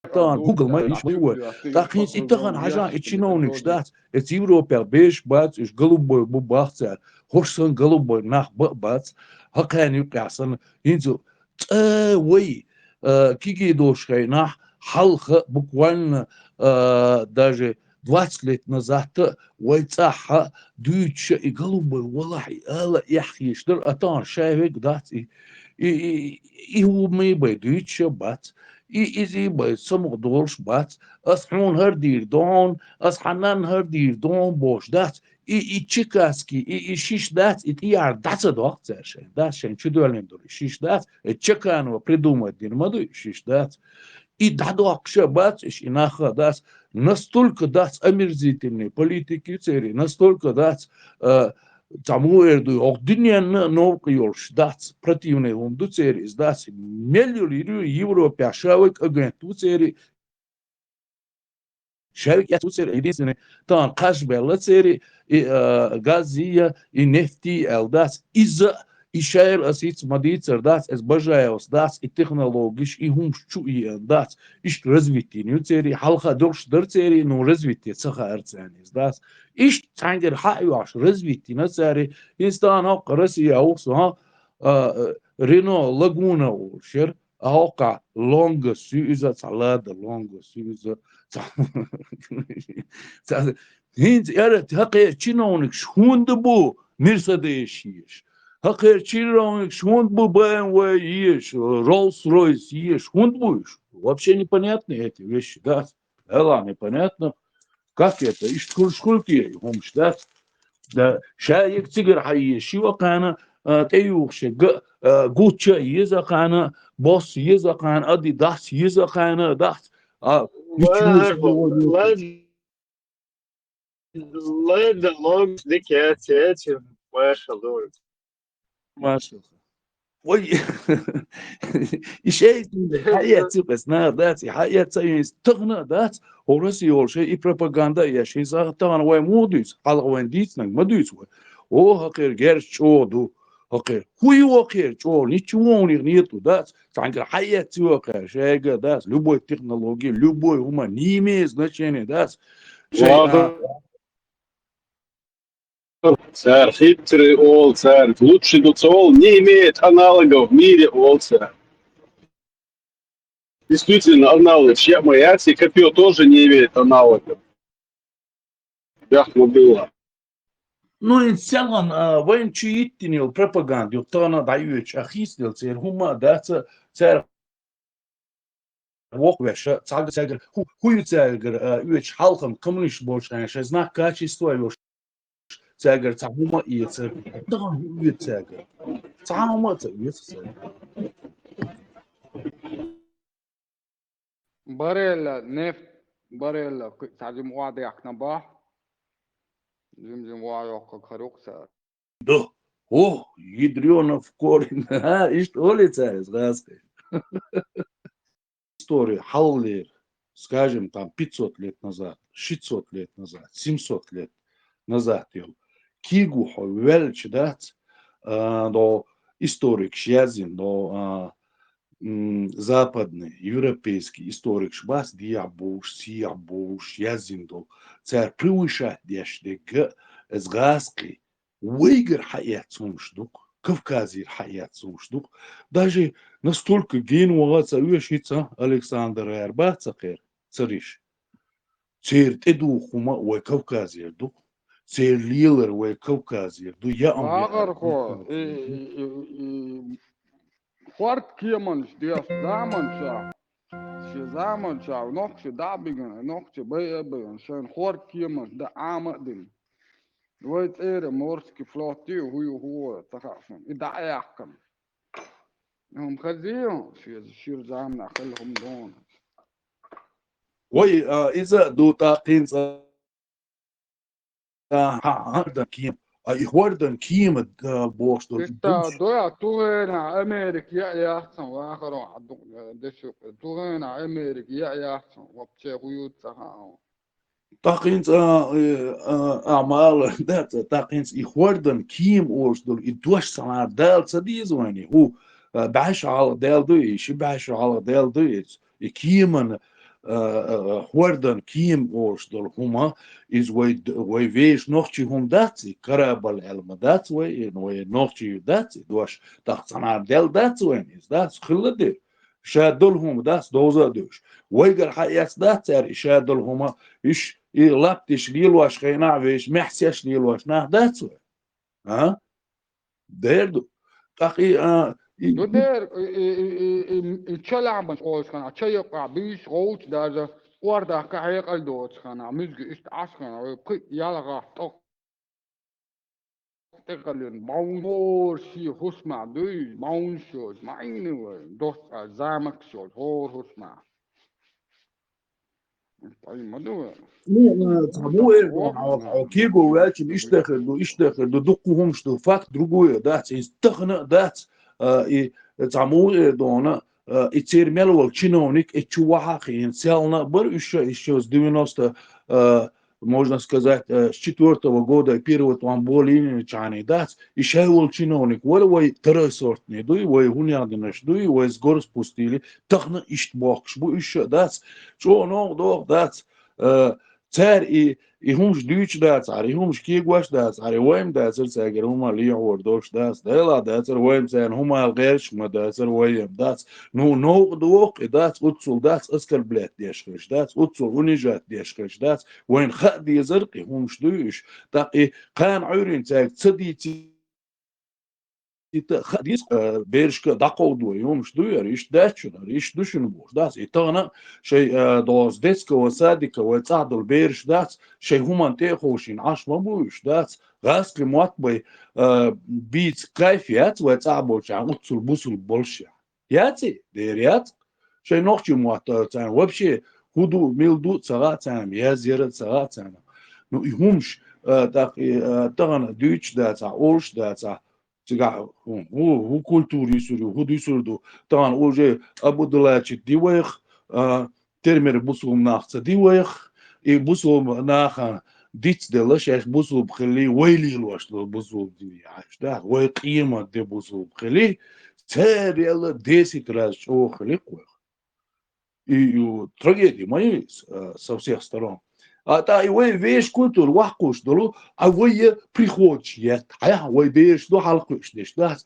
тахана Google ма иш вай вай. ТӀаккха хӀинца и тахана хьажа и чиновникаш дац, эц Европех беш бац, уьш голубой бу бах цаьр. ХӀорш сан голубой нах ба а бац, хӀокхаьрна юкъехь сан хӀинца цӀа вай, а, кигий долуш хенахь, хьалха буквально, а, даже двадцать лет назад вай цӀахь дуьйцуша и голубой валахь, и ала эхь хеш дара, а тахана шай вега дац и, и, и, и хӀума бай дуьйцуша бац, и изий бай самукъа долуш бац, ас хьуна хӀара дийр дон, ас хьан нанна хӀара дийр дон бохуш дац, и, и чекаски, и, и шиш дац, и тӀияр дӀа ца дохку цаьршайн. Дац шайн чу доьллина долу и шиш дац, и Чеканова придумать дина ма ду и шиш дац. И дӀадоккхуша бац, иш и нахха дац. Настолько дац омерзительный политик ю церий, настолько дац, а, цхьа муха эр ду, хӀокху дуьненна новкъа йолуш дац, противный хӀума ду церий, иза дац. Мел йолу йир ю Европехь ша вай агент ву церий, Шаьрик эцу церан единственный тахана кхаж белла церан и, а, газ йийя, и нефть йийя аьлла дац. Иза, и шаьра ас хӀинца ма дийцар дац, эс Бажаевс дац, и технологиш, и хӀумаш чу а еана дац. Иштта развитие ю церан, хьалха долуш дара церан, ну, развитие ца хаьара царна иза дац. Иштта цхьаьнгара хьа а йоьхуш, развитие йина церан, хӀинца тахана хӀокху Россия ву со, а, а, Рено Лагуна волуш яра. А хӀокхахь Лонгос ю иза, цхьа Лада Лонгос ю иза, цхьа, цхьа, хӀинца ара хӀокхеран чиновникаш хӀунда бу Мерседес еш? ХӀокхеран чиновникаш хӀунда бу Б М В еш, Роллс-Ройс еш? ХӀунда бу уьш? Вообще непонятно эти вещи, да? Ала непонятно. Как это? Иштта хуьлуш хуьлу те и хӀумаш, да? Да, ша ерг цигара хьан еза, ши вакхана, а, тӀеюхуш ерг, а, гучча а еза кхана, босс еза кхана, Адидас еза кхана, дац. А, ничего не Ладно, ладно, логс дикеце, машалла. Машалла. Ой, и шайца хьаэцци бес нах дац, и хьаэцца йинс тахана а дац, хӀора йолу шай и пропаганда а еш, хӀинца тахана вай муха дуьйцу, хьалха вайн дийцинарг ма дуьйцу вай. О, хӀокхеран герз чӀогӀа ду, хӀокхеран. ХӀун ю хӀокхеран чӀогӀа? Ничего у них нету, дац. Цхьаьнгара хьаэцци хӀокхеран, шайга дац, любой технология, любой хӀума, не имеет значения, дац. Шай, а, Цара хитрый олу, цара лучший ду ца олу, не имеет аналогов в мире олу цара. Действительно, аналог шеъ ма яц, и копьё тоже не имеет аналогов. Бяхма было. Ну, и селхан, а, вайн чу йиттина йолу пропаганда, ю тахана дӀайоьдуш, а хийцаделла церан хӀумма а дац, цара вокху веша, цхьаьнгара цаьргара, хӀу-, хӀу ю цаьргара, а, оьцуш хьалхана коммунисташ болчу хенахь, шайн знак качества йолуш, цаьргара цхьа хӀума а эцар. Тахана хӀу оьцу цаьргара? Цхьа хӀума а ца оьцу цаьргара. Барелла нефть Барелла, кхы цхьа жима ваха дехкна бахь. Жим-жим ваха йоккхаг хар юкъ цара. Да. О, ядрёна в корень. Ха, иштта олий цара из гӀазкхий. История хьаллера, скажем, там пятьсот лет назад, шестьсот лет назад, семьсот лет назад йолу кийго хьо ваьлча дац, а, до историкаш яздина, до, а, м, западный, европейский историкаш бац, дехьа бовш, сехьа бовш яздина долу. Цара превышать деш дерг а, из гӀазкхий вайгара хьаэцна хӀумаш ду-кх, Кавказера хьаэцна хӀумаш ду-кх. Даже настолько гена ваха ца оьшу хӀинца Александр гӀер бац ца кхера, ца риша. Церан тӀедуху хӀума а вай Кавказера ду-кх. Церан лелар вай Кавказера ду. Я ам я Вагъархо, и, и, и, и, хӀорд кеманаш деш заманчохь, шен заманчохь нохчий дӀа а бигина, нохчий байа а байина, шайна хӀорд кеманаш дан Ӏама а дина. Вай цӀера морский флот ю, хӀу ю, хӀу ву, ца хаьа шуна. И дӀа а яьккхина. ХӀума хазийо, ши-, шира заманахь хилла хӀума дона. Вай, а, иза а ду тӀаккхинца, а, хьа-, хьардан кема. А и хӀордан кема, а, бохуш долу Иштта дузуш. Доя, ту хенахь Америка яа яц сан вахаро, а, ду-, а, дешух. Ту хенахь Америка яа яц сан, вообще хӀу ю ца хаьа. ТӀаккхинца, а, э, а, а, мала, да, ца-, тӀаккхинца и хӀордан кема олуш долу, и дош цхьанхьара дала ца деза вайна, хӀу, а, бӀаьш хьалха даьлла ду и, ши бӀаьш хьалха даьлла ду и, и кеман, а, а, а, хӀордан кема олуш долу хӀума, иза вай д-, вай вешан нохчий хӀума дац и, карабал аьлла ма дац вай, и, вай нохчий дац и дош, тӀаккха цхьанхьара даьлла дац вайна иза, дац, хилла дера. Ша долу хӀума дац, довза а девш. Вайгара хьаэцна дац цара и ша долу хӀума, иш, и лаптиш лелош хенахь вешан, маьхьсеш лелош нах дац вай? А? Дер ду. ТӀаккха и, а, и, Ду дер, и, и, и, и, и, и ча лаьхьмаш олуш хана, ча йоккъахь буьйш гӀовчу даже, ордахка хьекъал доцу хана, муьзги иштта Ӏаш хана, вай кхин ялгӀахь тӀо тӀекхаллин баунор ши хӀусма дуй, баун шоз, маъийни вай, дос а замок шоз, хӀор хӀусма. Ай, ма ду вай. Ну, э, цхьа бу э, Вок, хьо, хьо кийго ваьлча, иштта хир ду, иштта хир ду, дуккха хӀумаш ду, факт другое, дац, иза тахана а дац, а, и цхьа мугӀа э дона, а, и церан мел волу чиновник, и чу ваха а хиъна, селхана а бара уьш, уьш девяносто, а, можно сказать, э, с четвёртого года, первого там более-менее чхьаний дац, и шай волу чиновник вара, вай второй сортный дуй, вай хӀунехдинаш дуй, вай с гор спустили, тахана иштта бохкуш бу уьш а дац, чӀогӀа новкъа доху дац, э, цара и, и хӀумаш дуьйцуш дацахьара, и хӀумаш кегош дацахьара, и вайм дацара цаьргара хӀума лехьор долуш дац, Делахь дацара вайм царна хӀума ала гӀерташ ма дацара вайм дац. Ну, новкъа доху и дац, уццул дац, оскорблять деш хилча дац, уццул унижать деш хилча дац, вайна хаа дезара-кх и хӀумаш дуй уьш. ТӀаккха и кхана Ӏуьйрина цаьрга ца дийцийта а хаа деза, а, берашка дӀакховдо и хӀумаш дуй, ара иштта дац шуна, ара иштта ду шуна бохуш дац. И тахана шай, а, доза детского садика вай цӀахь долу бераш дац, шай хӀуманна тӀе а ховшийна Ӏаш ма бу уьш дац. ГӀазкхи мотт бай, а, бийца кайф яц вай цӀахь болчарна, уццул бусулба болуш яц. Яций? Дера яц. Шайн нохчийн мотт, а, царна вообще хӀу ду, мила ду а ца хаьа царна, язъяр а ца хаьа царна. Ну, и хӀумаш, а, тӀаккха, и, а, тахана дуьйцуш дацахь, олуш дацахь, цигахь хӀу, хӀу, хӀу культура юьсур ю, хӀу дуьсур ду. Тахана уже Абу-Дулачит ди вайх, а, термер бусулба нах ца ди вайх, и бусулба нахана дицделла, шаьш бусулба хилли, вай лелош долу бусулба дин яхаш, да, вай къемат де бусулба хилли, царел десять раз чӀогӀа хилли-кх вайх. И, и трагеди ма ю иза, а, со всех сторон. А тӀаккха и вай вешан культура ваккхуш долу, а вай приходчи етта, хьаьхьа вай бераш ду хьалакхуьуш деш дац.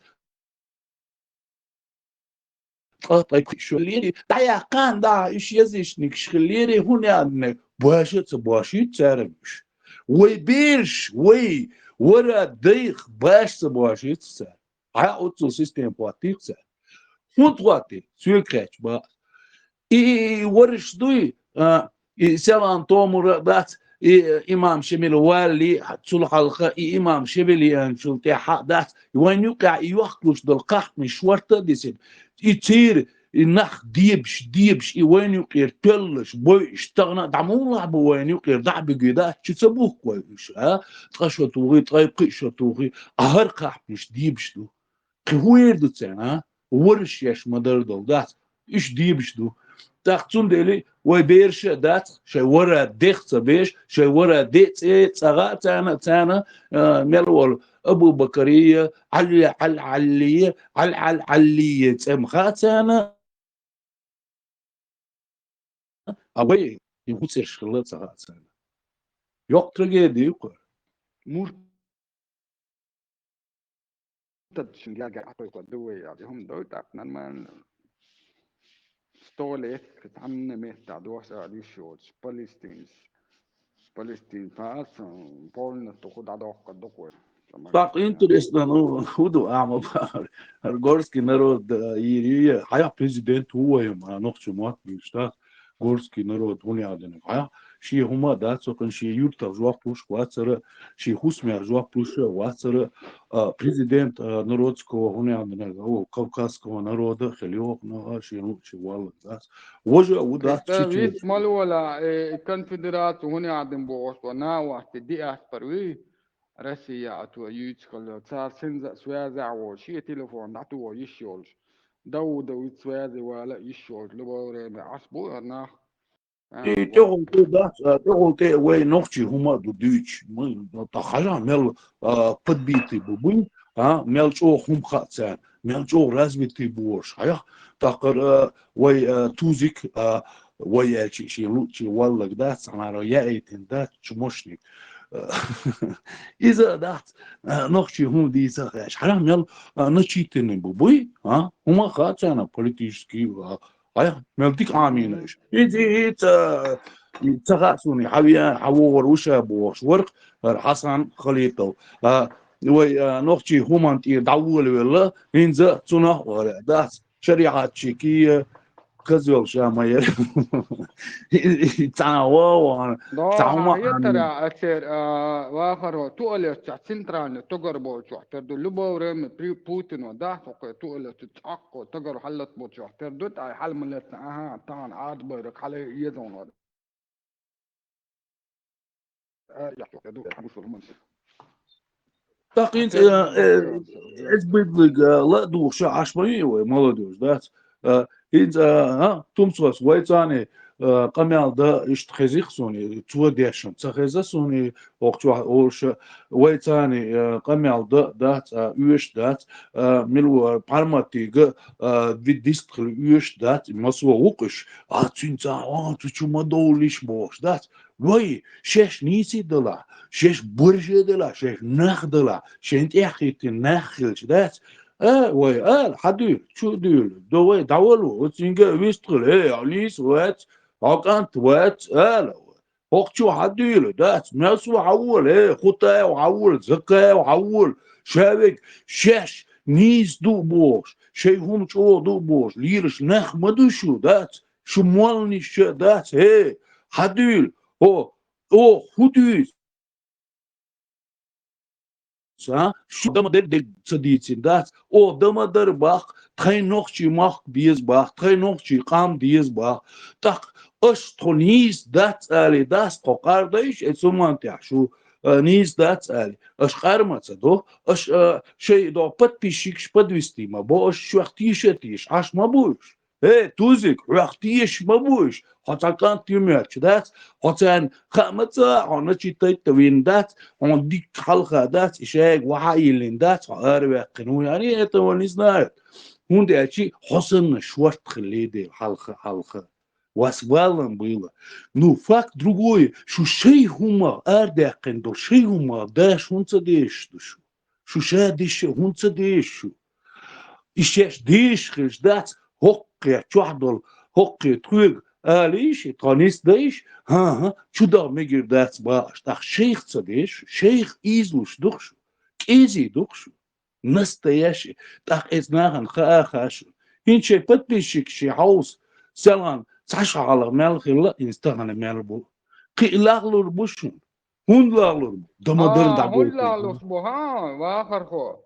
Ткъа тӀай кхуьуш хиллера, дӀаяьккхана, да, уьш язычникаш хиллера, хӀун яьннарг, баша а ца бошуьйту цара уьш. Вай бераш, вай, вара дайх баша ца бошуьйту цара. Хьа оццул система хӀоттийх цара. ХӀунда хӀоттий? Соьга хаьттича бакъ. И, и, и вараш дуй, а, и Селан Томура дац, и, э, имам Шемил валли, цул хьалха и имам Шевелианчул тӀаьхьа дац, вайн юкъехь и йохкуш долу кхахьмаш шорта а дисина. И церан И нах дебаш, дебаш, и вайна юкъера тоьллаш, бойуш, тахана а дӀа мугӀалахь бу вайна юкъера, дӀа а буьгий, дӀа а чу ца бухку вай уьш, а? Ткъа шо тухий, ткъа пхиъ шо тухий, а хӀара кхахьпнаш дебаш ду. Кхин хӀун эр ду царна, а? Вараш еш ма-дарра долу, дац? Уьш дебаш ду. ТӀаккха цундела вай бераш а дац, шайн вара дех ца беш, шайн вара де цӀе цӀагӀа а царна, царна, а, мел волу Абу-Бакария, Ӏали, Ӏали, Ӏаллия, Ӏали, Ӏали, Ӏаллия цӀе ма хаьа царна, а вай, и хӀун цӀераш хилла а ца хаьа царна. Йоккха трагеди ю кху. Мурт- Тад шин гергар атойхо ду вай, я, хӀума дой, так, нормально. Сто лет, цхьанна меттахь дош ала йиш йоцуш, Палестинас, Палестин пас, м, полностью хӀу дӀадоккхур ду-кх вай. Так, интересно, ну, хӀу ду, а, ма бахара. ХӀара горский народ, а, йийр ю, я, хьаях президент ву вай, а, нохчо мотт бийш, так? Горский народ, хӀун ял динарг, хьаях? Шен хӀума а дац, цо кхин шен юьртах жоп луш вацара, шен хӀусамех жоп луш а вацара, а, президент, а, народского, хӀун ял динарг, о, кавказского народа, хила йоху, а, шен луъучу валлаг дац. Важа а ву дац, кхета чечен. Виц малвала, э, конфедерацию, хӀун ял дина бохуш, ва на вахте диаспор вий, Россия а то юьйцу хала, цара синза а связь а волуш, шен телефон дӀатугӀо йиш йолуш. Даудовиц связи вала а йиш йолуш, любое время Ӏаш бу а нах. И тӀехула тӀе дац, а, тӀехула тӀе вай нохчий хӀума а ду дуьйцуш. Ма, тӀаккха хьажахь мел, а, подбитый бу буй, а, мел чӀогӀа хӀума хаьа царна, мел чӀогӀа развитый бу уьш. Хьаях, тӀаккха, а, вай, а, Тузик, а, вай аьлча шен луъучу валлаг дац, цхьанхьара яийтина дац, чмошник. Иза а дац, а, нохчий хӀума дийца а хьаьжча. Хьажахь мел, а, начитанный бу буй, а, хӀума а хаьа царна политический, а, Хьаях, мел дика Ӏамийна уьш. ХӀинца, хӀинца, и ца хаьа суна, хьан веа, хьан вогӀур ву ша бохуш, вара хӀара Хьасан Халитов. А, вай, а, нохчий хӀуманна тӀера дӀаволавелла, хӀинца цунах а вара, дац, шариӀатчикий, козел ша ма яра. Цхьа а вогӀу, цхьа а хӀума а Ӏамийна. Ацер, а, вахаро, туалетчохь центральный тӀогар болчохь тера ду, любое время при Путино, дац, хӀокхе туалетчу цхьаккхо тӀогар хьаллат болчохь тера ду, ай хьал ма лаьцна, аха, тахана Ӏадбайраг хьале езонор. А, яхь, тера ду, бусурманс. ТӀаккха хӀинца, э, э, эс бидлиг, э, ла а духуш Ӏаш ма вий вай, молодёжь, дац? Э, хӀинца, а, тумсос, вай царний, э, къамел дан иштта хезих суна, цо дешна ца хеза суна, хӀокху чохь олуш, вай царний, э, къамел дан дац, а, оьшуш дац, а, мила вара Парматига, а, ви дистхила оьшуш дац, масо вукхуш, а, цуьнца, а, цу чу ма довлиш бохуш дац. Вай, шаьш нийса далахь, шаьш борже далахь, шаьш нах далахь, шайн тӀехь хӀиттина нах хилча дац? А, вай, ала, хьан дуьйла, чу а дуьйла, до вай, дӀавала вай, оцу цуьнга а вистхила, э, хьо нийса вац, хьо кӀант вац, ала вай. ХӀокху чу хьан дуьйла, дац, мел со хьан вола, э, Хутаев хьан вола, Закаев хьан вола, ша вега, шаьш нийса ду а бохуш, шайн хӀума чӀогӀа ду а бохуш, лелаш нах ма ду шу, дац? Шу молланаш а дац, хӀей, хьан дуьйла, о, о, хӀун дуьйцу? Ца, шу дан ма дерг дерг ца дийцина дац? О, дан ма дара баккха, тхайн нохчий мохк деза баккха, тхайн нохчий къам деза баккха. ТӀаккха аша тхо нийса дац алий дац, тхо къар дайша, э, цу монтехь шу, э, нийса дац алий. Аша къар ма ца до, аша, э, шайн до подписчикаш подвести ма бо, аша шух теша а теша, Ӏаш ма бу уьш. Э, Тузик, хьох теша ма бу уьш, хьо цхьа кӀант ю моьттуш дац, хьо царна хаа ма ца, хьо начитать а вина дац, хьуна дикка хьалха дац, и шайга вахьа а йиллина дац, хьо араваьккхина ву, они этого не знают. ХӀунда аьлча хьо санна шорта хилла дела хьалха, хьалха. Вас валлам было. Ну, факт другой, шу шайн хӀумах арадаьккхина долу, шайн хӀумах даш хӀунда ца дезаш ду шу? Шу ша дешаш хӀунда ца дезаш шу? И шаьш дезаш хилча дац, хӀокхе чохь долу, хӀокхе тхоьга алийша, тхо нисдайша, хӀан-хӀа, чу даха мегар дац бахаш, тӀаккха шайх ца дезаш, шайх ийзалуш ду-кх шу, кӀезиг ду-кх шу, настоящий, тӀаккха иза нахана хаа а хаьа шуна. ХӀинца шайн подписчикаш шен хьовса, селхана цхьа шо хьалха мел хилла, иза тахана мел бу. Кхин а лахлур бу шуна. ХӀунда лахлур бу? Дан ма дара дӀабойтур бу. ХӀунда лахлуш бу, хӀа, вахархо?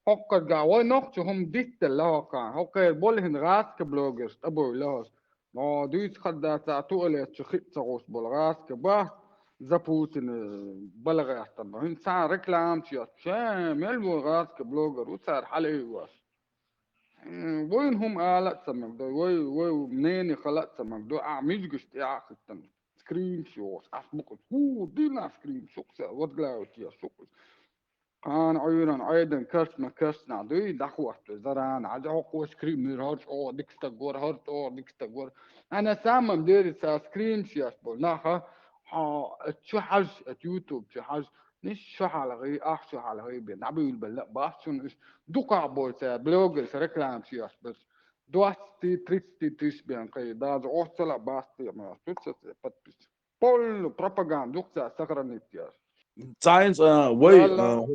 хӀокхарга вай нохчо хӀума дитталла хӀокхарна. ХӀокхара болу хӀинца гӀазкхи блогерш тӀебевлла хӀорш. Но дуьйцу хаддацахь, туалет чу хиъ ца гӀуш болу гӀазкхи бац за Путина балагӀаьттарна. ХӀинца цхьа рекламаш еш, ша мел ву гӀазкхи блогер ву цара хьалаайвеш. М, вайна хӀума ала а ца мега, вай, вай мнение хила а ца мега, ахь мижигаш тӀехь а хӀиттина. Скринш йохуш, ахь букъа, хӀу, дина скринш, шух ца, вот главу те, шух. Кхана Ӏуьйранна Ӏедалан карчма карчнахь дуй, дӀахӀотто зарана, хьажа хӀокхо скрин муьра, хӀара чӀогӀа дика стаг вара, хӀара чӀогӀа дика стаг вара. А на самом деле ца скринш еш болу наха, хьо, чу хьажа, YouTube чу хьажа, ниш шу хьалхий, ахь шу хьалхий бен, дӀабуьйлабелла а бац шуна уьш. Дукхахболу цара блогерш рекламаш еш берш. Двадцать, тридцать тысяч бен кхайи, даже оццала а бац те ма, цу ца подписчик. Полный пропаганда юкъа цара сохранить еш. Цхьаьнца, а, вай, Валла.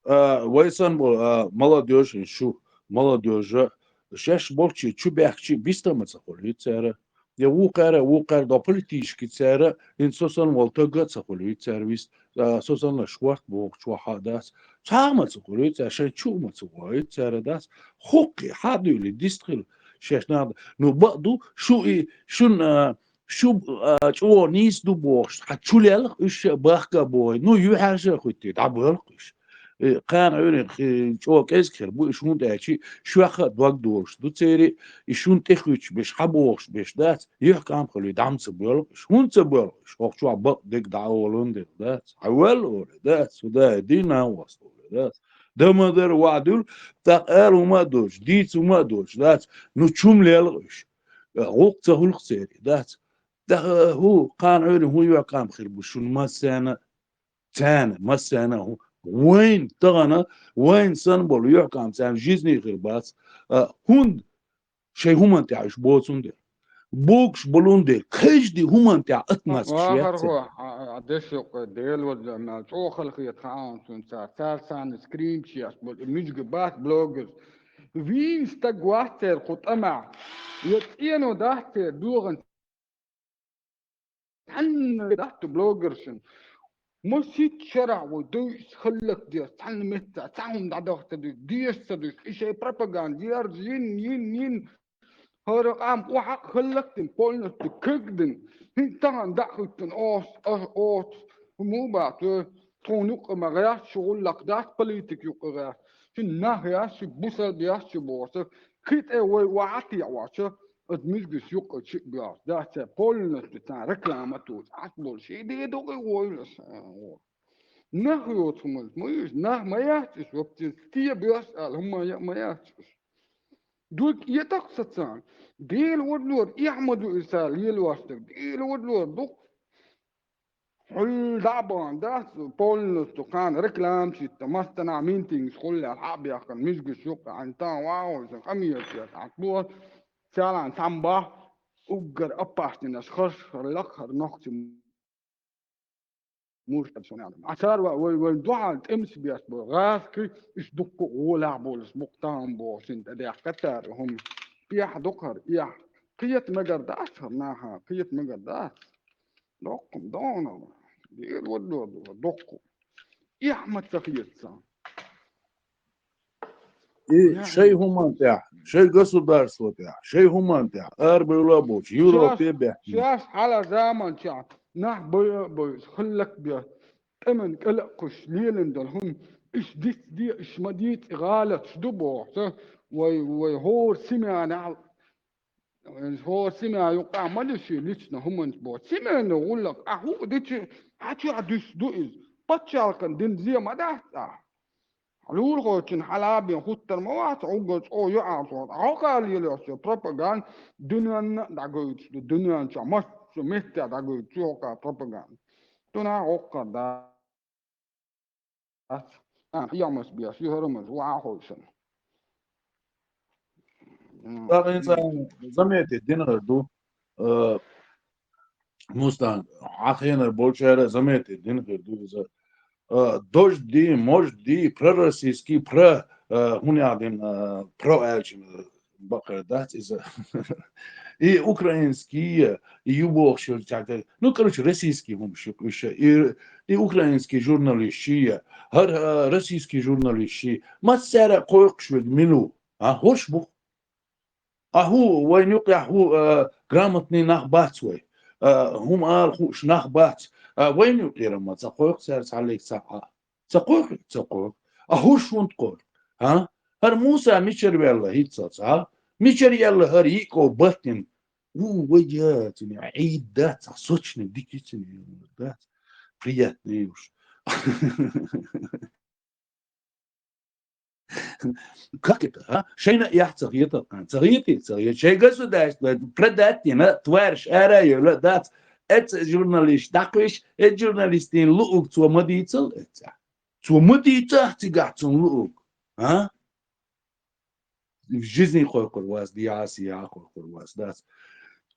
А, а, вай санна болу, а, молодёжь, шу, молодёжь, шаьш болчу чу баьхкича бистама ца хуьлуьйту цара. Я вукхара, вукхара до политически цара, хӀинца со санна волу тагга ца хуьлуьйту цара вист, а, со санна шорта бохучохь а дац. Цхьа а ма ца хуьлуьйту цара, шайн чу а ма ца гӀойту цара дац. ХӀокхе, хьан дуьйли, дистхила шаьш нах. Ну, бакъ ду, шу и, шун, а, шу, а, чӀогӀа нийса ду бохуш, хьан чу лелха уьш а бахка бохий. Ну, юьхьӀаьржа а хуьттий, дӀабоьлху уьш. Э, кхана Ӏуьйренах, э, чӀогӀа кӀезиг хир бу, и шун тӀаьчи шоьхха а дог долуш ду церий, и шун тӀе хуьттуш берш, хьан бохуш берш дац, юьхькӀам хуьлий, дӀа ма ца боьлху уьш. ХӀунда ца боьлху уьш? ХӀокху чохь бакъдерг дӀаолун дерг дац. Хьан ваьлла олий дац, хӀу дай дийна а васт олий дац. Дан ма дара ваӀдуьлу, тӀаккха ала хӀума а доцуш, дийца хӀума а доцуш дац, ну чу ма лелха уьш. ГӀуллакх ца хуьлу церий дац. ТӀаккха хӀу, кхана Ӏуьйренах хӀун юьхькӀам хир бу шун массарна а? Царна, массарна а хӀу, вайн тахана, вайн санна болу юьхькӀам царна жизни хир бац, а, хӀунда шайн хӀуманна тӀехь уьш боцун дела. Богуш болун дела, каждый хӀуманна тӀехь атмаска шец. Вахархо, а, а, деш юкъа, Дела ваза мел чӀогӀа халахета хаам цунна цара, цара царна скринчеш болу, и муьжга бац блогерш. Вийна стаг вац церан кху тӀамехь, я цӀено дац церан догӀан Цхьанна датта блогершна. Масийтта шарахь вай дуьйцу хӀаллакдеш, цхьанна меттехь, цхьа хӀума дӀадахка ца дуьйцу, деза ца дуьйцу. И шайн пропаганда яржа йина, йина, йина. ХӀара къам охьа а хӀаллакдина, полностью кагдина. ХӀинца тахана дӀа а хӀуьттина, оц, а, оц. ХӀума бац, тхуна юккъе ма гӀерташ, шу гӀуллакх дац, политика юккъе гӀерташ. Шун нах яц, шу бусалба яц, шу бохуш. Кхин тӀе вай охьа а тиъ ваьлча, оцу муьжгаш юккъе чу а боьлхуш, дац цара полностью царна реклама а туьйсуш, Ӏаш болу шен ден догӀий войла сан. Нах йоцу хӀуманаш ма ю иза, нах ма яц иза вообще, стен боьрша ала хӀума а ма яц иза. Дерг этӀакх сан царна. Дела вадалора, эхь ма ду иза цара лелош дерг. Дела вадалора ду-кх. Хьуьлла дӀа а бахана дац, полностью кхана рекламаш йитта, массанхьа митингаш хуьллехь хьа а бехкана, муьжгаш юккъе, хьайн тан вагӀуьйтан, къамелаш еш, хьан боху, царна цхьаьна боху, уггар опасный нах, хӀара, хӀара лакха, хӀара нохчийн мурд шуна аьлла. Ӏа цара вай, вай, вай дуьхьал тӀемаш беш бу, гӀазкхий, уьш дуккха а гӀолехь болуш бу-кх тахана боху, шина тӀе даьхкина цара хӀума. Эхь ду-кх хӀара, эхь. Кхета мегар дац хӀара наха, кхета мегар дац. Доккха догӀна, дера вадо ду, доккха. Эхь ма ца хета царна. И шайн хӀуманна тӀехь, шайн государство тӀехь, шайн хӀуманна тӀехь арабевлла а боцуш, Европе а баьхкина. Шаьш хьалха заманчохь нах бай а бай, хӀаллакбе, тӀеман кӀел а кхуьссуш, лелийна долу хӀума, уьш дицде, уьш ма дийца, и гӀалаташ ду боху, вай, вай хӀора Семенехь ХӀора Семен юккъехь ма ду шен личный хӀуманаш боху. Семенан гӀуллакх, ахь хӀуъа дича, хьан чохь дуьсуш ду иза? Пачхьалкхан дина зе ма дац ахь. Лулахочун хьала а бен хӀуттур ма вац, уггар чӀогӀа юьхьӀаьржа хьо. Хьо кхаллалаш йо пропаганда, дуьненна а дӀагойтуш ду, дуьнен чохь массо а меттехь дӀагойтуш ю хьо кхалла пропаганда. Дуьнен хӀокхара дац. Ана, хьемас беш, ю хӀара маза, ваха хойшана. ТӀаккха хӀинца заметить дина хир ду, э, Мустан, хьан хенара болчара заметить дина хир ду иза. Э, дожди, можди, пророссийский, про, э, хӀун яхдина, э, про аьлча бакъ хир дац иза. И украинский, и ю бохуш йолча, ну, короче, российский хӀумаш ю уьш, и, и украинский журналист ши, хӀара, а, российский журналист ши. Массара кхойкхуш верг мила ву? А, хӀорш бу. А хӀу, вайна юкъехь хӀу, а, грамотный нах бац вай? А, хӀума ала хууш нах бац? А, вайна юкъера ма ца кхойкху цара цхьаллиг цхьа а. Ца кхойкху, ца кхойкху. А хӀорш хӀунда кхойкху? А? ХӀара Муса мичара ваьлла хӀинццалц, а? Мичара яьлла хӀара йиъ ков баттина? У, вай яцуни, Ӏийд дац, а сочный дика йицуни, дац. Приятный уж. Как это, а? Шайна яхь ца хетар, а? Ца хетий, ца хетий. Шай государство продать дина, тварш ара йола, дац. Эц журналист дакхвиш, эц журналистин луъуг цо ма дийцал эца. Цо ма дийцахь цигахь цунна луъург, а? Жизни кхойкхур вац, дехьа-сехьа кхойкхур вац, дац.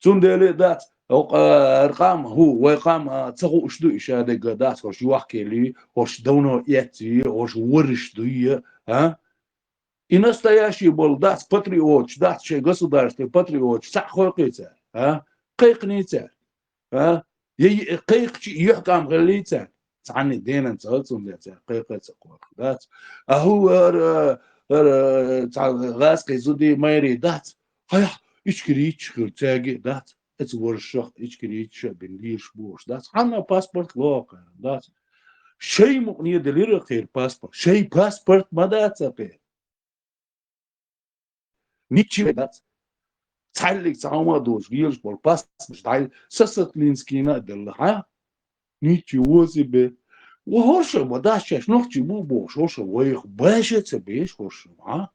Цундела дац, хӀокху, а, къам, хӀу, вай къам, а, ца хууш ду и шадерг, дац, хӀорш йохкелий, хӀорш давно эцций, хӀорш варриш дуй, а? И настоящий болу, дац, патриоташ, дац, шайн государстве патриоташ, цхьаъ кхойкхий цара, а? Кхайкхиний цара. А? Я, я, кхайкхича юьхькӀам хиллий цаьрга? Цхьанна денан ца хилла цундела цаьрга кхайкха а ца кхойкху, дац. А хӀу ара, ара, цхьа гӀазкхий зудий майрий дац. Хьайх, Ичкери йича хир цаьрга а дац. Эца варшах Ичкери йича бина лийраш бохуш дац. Хьанна паспорт лоху кхара, дац. Шай мукъане делира кхера паспорт. Шай паспорт ма дац а кхера. Ничего дац. Цхьаьллиг цхьа хӀума а доцуш, лелаш болу паспорт дӀай Сосотлинскийна а делла, хьа? Ничего себе. Ва хӀорша, ва дац шаьш нохчий бу бохуш, хӀорша вайх баша а ца беш хӀорша, хьа?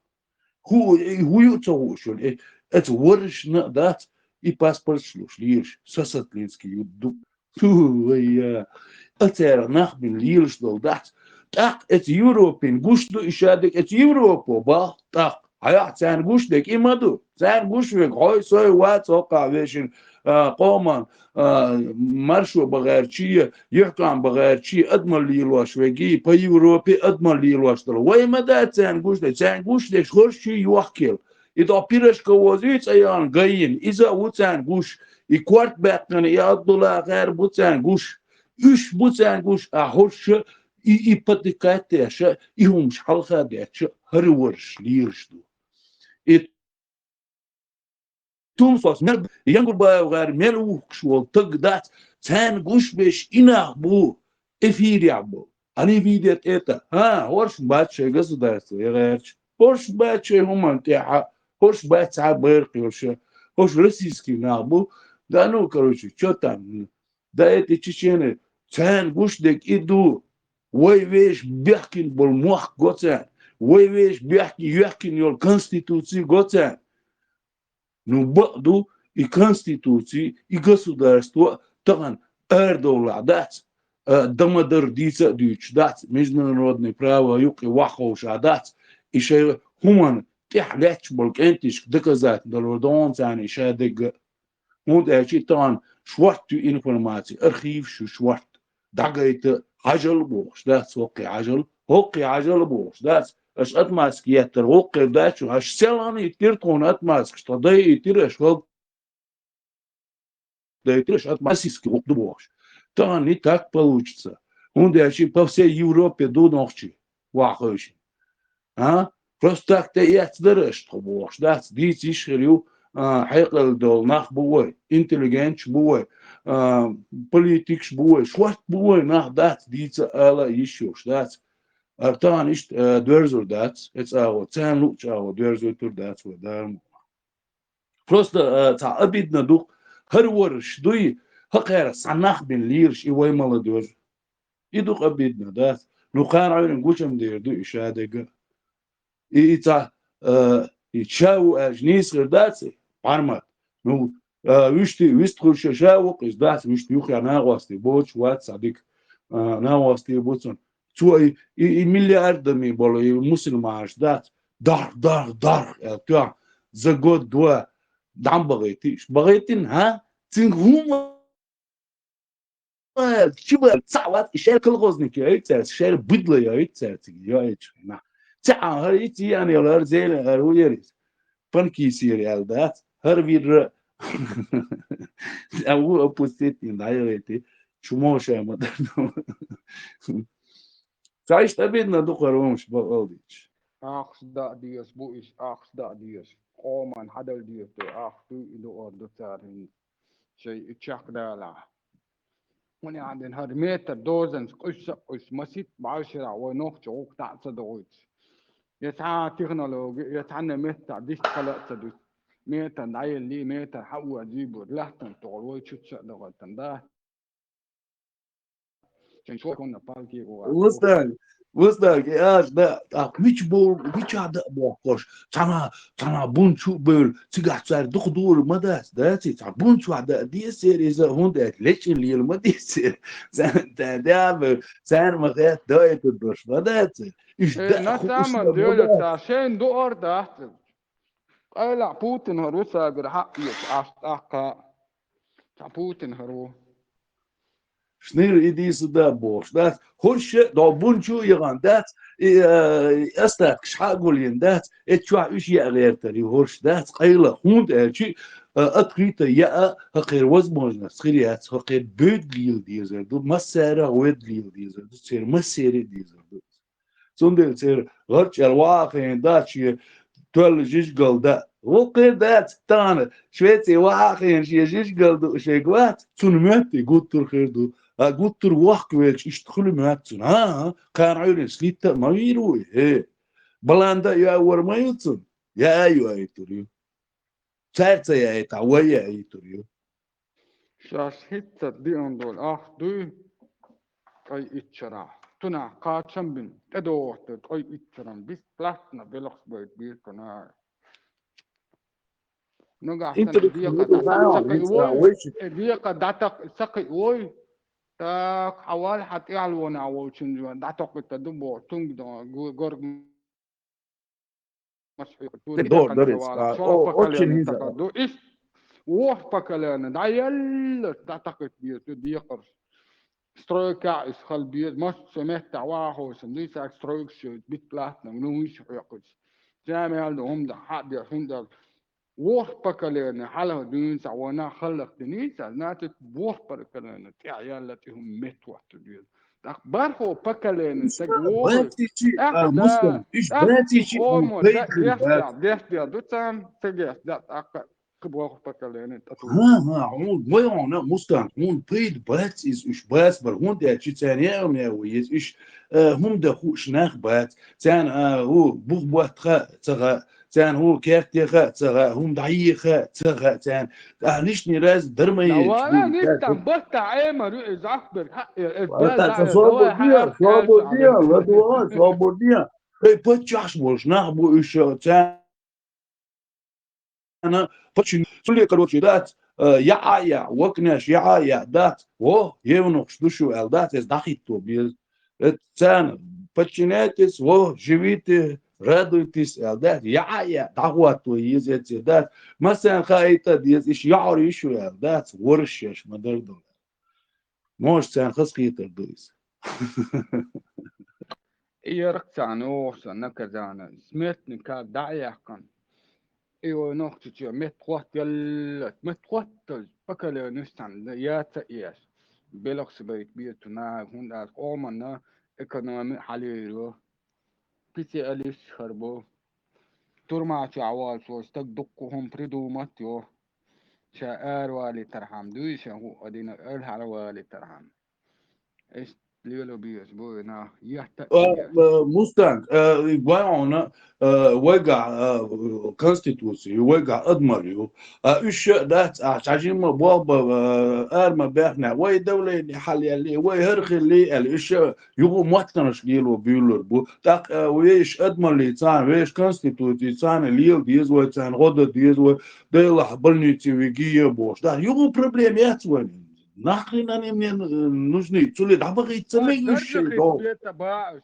ХӀу, э, хӀу ю ца хууш йолу, э, эца варшна а дац, и паспорташ луш лелаш, Сосотлинский ю ду. Фу, вай, я. А церан нах бина лелаш долу дац. ТӀаккха эца Европин гуш ду и шадерг, эца Европо баху тӀаккха. Хьаьа, царна гуш дерг и ма ду. Царна гуш верг хьой, сой, вац, хӀокхахь вешин, а, къоман, а, маршо бахарчий, юьхькӀам бахарчий, адамал лелош верг, и по Европе адамал лелош долу. Вай ма дац царна гуш дерг, царна гуш дерг хӀорш чуй йохкел. И до пирожка возуьйту цӀа яхана гайина, иза а ву царна гуш, и корта баьккхина, и Абдулла гӀер бу царна гуш, уьш бу царна гуш, а хӀорша и, и патикат а деш, и хӀумаш хьалха а деш, хӀара варш лелаш ду. И Тумсос мел, Янгурбаев гӀер мел вухкуш волу таг дац, царна гуш беш и нах бу, эфирехь бу. Они видят это. ХӀа, хӀорш бац шайн государство, я гӀерча. ХӀорш бац шайн хӀуманна тӀехьа, хӀорш бац цхьа байракх йолуш, хӀорш российский нах бу. Да ну, короче, чё там? Да эти чечены, царна гуш дерг и ду. Вай вешан бехкина болу мохк го царна. Вай вешан бехкина, йоьхкина йолу конституций го царна. Ну, бакъ ду, и конституций, и государство тахана арадовлахь дац, а, дамадар дийца а дуьйцуш дац, международный право юккъе вахховша дац, и шайн хӀуманна тӀехь лаьтташ болу кӀентишка доказательно дало догӀун царна и шадерг а. ХӀунда аьлча и тахана шорт ю информаци, архиваш ю шорт. ДӀагайта хьажал а бохуш дац, хӀоккхе хьажал, хӀоккхе хьажал а бохуш дац. Аша отмазка еттара гӀуллакх хир дац шуна, аша селхана йиттира тхуна отмазкаш, тхо дайийтира аша хӀокху дайтира, аша отмазка гӀуллакх ду бохуш. Тахана и так получится. ХӀунда аьлча и по всей Европе ду нохчий, ваххойши. А? Просто так тӀеэцна дара аша тхо бохуш дац, дийца йиш хир ю, а, хьекъал долу нах бу вай, интеллигенташ бу вай, а, политикаш бу вай, шорт бу вай нах дац, дийца ала а йиш йолуш дац. А тахана иштта, а, доьрзур дац, эцу агӀо, царна луъучу агӀо доьрзуьйтур дац вай, Дала мукъ лахь. Просто, а, цхьа обидно ду, хӀара варш дуй, хӀокхара цхьа нах бина лелаш и вай мала доьрзу. И ду обидно, дац? Ну, кхана Ӏуьйранна гучам дер ду и шадерг а. И, и цхьа, а, и ша ву аьлча нийса хир дац и, Пхьармат? Ну, а, вуьшта, вистхуьлуш ша ву-кх иза, дац, вуьшта юххе нагӀостий боцуш вац цхьа дика, а, нагӀостий бу цунна. Цо и, и, и миллиардами болу, и мусульманаш дац, дарх, дарх, дарх аьлла тоьхна, за год-два дӀа ма бахийтий уьш. БахийтиннахӀа? Цуьнга хӀума аьлла, чу баьлла цхьаъ вац, и шаьра колхозники йоуьйту цаьрца, шаьра быдло йоуьйту цаьрца, йоуьйту хӀума. Цхьаъ хӀара йиц, ян яла хӀара зеле хӀара ву яра иза. Панкисера аьлла дац, хӀара вирра А ву опустить йина дӀайохийти, чу мо ша ма дарна. Ца иштта обидно ду кхара вовш бакъалдича. Ахча даа деза бу иза, ахча даа деза. Къоман хьадала деза, ахча дуй и дуар ду цара хӀинца. Шай и чекхдала. ХӀуна яхьа дина хӀара метр дозанца къуьсса а къуьсса маситта бӀаршарахь вай нохча гӀуллакх дӀа а ца догӀуьйтуш. Я цхьа технологи, я цхьанна метта дист хала а ца дуьту. Метр дӀаелли, метр хьаоьзий бур, лаьттан тохула вай чуьца а догӀуьйтан да. Шайн шо хӀунна палки у а. Вустаг, вустаг, и аш да, а мича бо-, мича да бохкош, цхьана, цхьана бун чу бевлла, цигахь цара дукха дура ма дац, дац и, цхьа бун чохь да деза церан иза, хӀунда аьлча лечкъина лела ма деза церан. Царна тӀе да бевлла, царна ма хетта дойтур дош ма дац. Уьш Э, да на хууш самом ма деле, дац. Цхьа шайна дуар дац. Къайлахь Путин хӀара ву сагара хьаъ еза, Ӏаш тӀаккха. Цхьа Путин хӀара ву. Шнир и дийса да бохуш дац. ХӀорш а догӀу бун чу а яхана дац. И, э, и остаткаш хьа а гулйина дац. Эцу чохь уьш яа гӀертар ю хӀорш дац. Къайла хӀунда аьлча, э, открыто яа хӀокхеран возможность хир яц. ХӀокхеран бевдга лела дезар ду. Массарах а вевдга лела дезар ду. Церан массеран а дезар ду. Цундела церан гӀарчӀел ваха хиъна дац шен тоьлла жижигал да. Вукхе дац тахана, Швеце ваха хиъна шен жижигал ду шайга вац, цунна моьттий гуттар а хир ду. А гуттар а вохка велча, иштта хуьлу моьтту цунна. А, а, кхана Ӏуьйранна слитта а ма вийр ву и, хӀе. Баланда а йоьвр ма ю цунна. Яа а йоуьйтур ю. Цаьрца яийтахь, вай яийтур ю. Шаьш хӀинца диъна долу ахча дуй, ткъе итт шарахь. Цунах кхачам бина, тӀедогӀуш дерг ткъе итт шарахь, бесплатно белхаш байта бийр цунах. Нагахь санна декъа дӀатакха ца кхиъ вой, э, декъа дӀатакха ца кхиъ вой, так, хьан валла хьан тӀаьхьалонехь волчун дӀатокхуьйтур ду боху, цуьнга дан гу-, горга Дор, дор, а, о, очень низко. Иш ворхӀ поколение дӀаелларш, дӀатакхийта беза ду декъарш. Стройка иш хила беза, массо а меттехь вахахь, дуьйцург стройкаш ю, бесплатно, ну, вуьйш хьоькхуьйтуш. Замел ду, хӀума дан, хьа а деш, хӀума дан. ВорхӀ поколение хьалха дуьйна цхьа вайнах хӀаллакдина йийца, значит, ворхӀ поколение тӀехь яьлла тӀе хӀума меттахӀотта деза. ТӀаккха бархӀо поколение стаг вогӀу. Бацичи, а, Муслим, уьш бацичи, хьуна пайда хир бац. Деш деш ду царна, ца деш дац, тӀаккха кхин ворхӀ поколение тӀе ту. ХӀан, хӀан, хьуна, вай хьуна, Муслим, хьуна пайда бац иза, уьш бац бара, хӀунда аьлча царна яа ма яа ву иза, уьш, а, хӀума дан хууш нах бац. Царна, а, хӀу, бух ботта ца хаьа, царна хӀу кертеха а ца хаьа, хӀума дӀайеха а ца хаьа царна. Ахьа лишний раз дар ма ечу. Давай, ниш там баттахь Ӏемар ю, иза ахберг хьаъ, э, э, Ва, да, та, да, та, давай, собар де, хьаъ, собар де, хьаъ, ладугӀа, собар де. Хай паччахьаш болуш нах бу уьш, царна паччахьна, цуле, короче, дац, э, яа а яа, вакнеш яа а яа, дац, во, евнухаш ду шу аьлла, дац, иза дӀахӀитто беза. Э, царна подчиняйтесь, во, живите, радуйтесь, аьлла, дац, яа а яа, дӀахӀотто еза эцци, дац, массарна хаийта а деза, иш яхьар йиш ю аьлла, дац, ворхӀ шеш ма-дарра долу. Может, царна хазахетар ду иза. И ярх царна оха сан наказание, смертный казнь дӀа а яьккхина. И вай нохчичо меттахӀоттаелла, меттахӀоттал поколение цхьаьна яц а еш. Белхаш байта беза цу нахе, хӀунда аьлча къоманна экономи хьалийр ю. Специалист хир бу. Турма чохь волуш волу стаг дуккха хӀума придумать йо. Ша аравалийтархьама дуй, шайн хӀуъа дина аравалийтархьама. Иштта лело безаш бу и нах, етта а А, безаш. А, Мустанг, а, вай хьуна, а, вайгахь, а, конституци ю, вайгахь адамалла ю. А уьш а дац, а, цхьа жимма болх бан, а, ара ма баьхнехь, вай давление хьалаелли, вай хӀара хилли аьлла, уьш а юха а моттанаш лело буьйлалур бу. ТӀаккха, а, вешан адамаллица, вешан конституцица лела деза вай, царна гӀо дан деза вай, Делахь больнице вигий бохуш. Да, юха а проблема яц вайн. Нахрена они мне, э, нужны? Цуьнан дӀабахийта ца мега уьш шайн догӀу.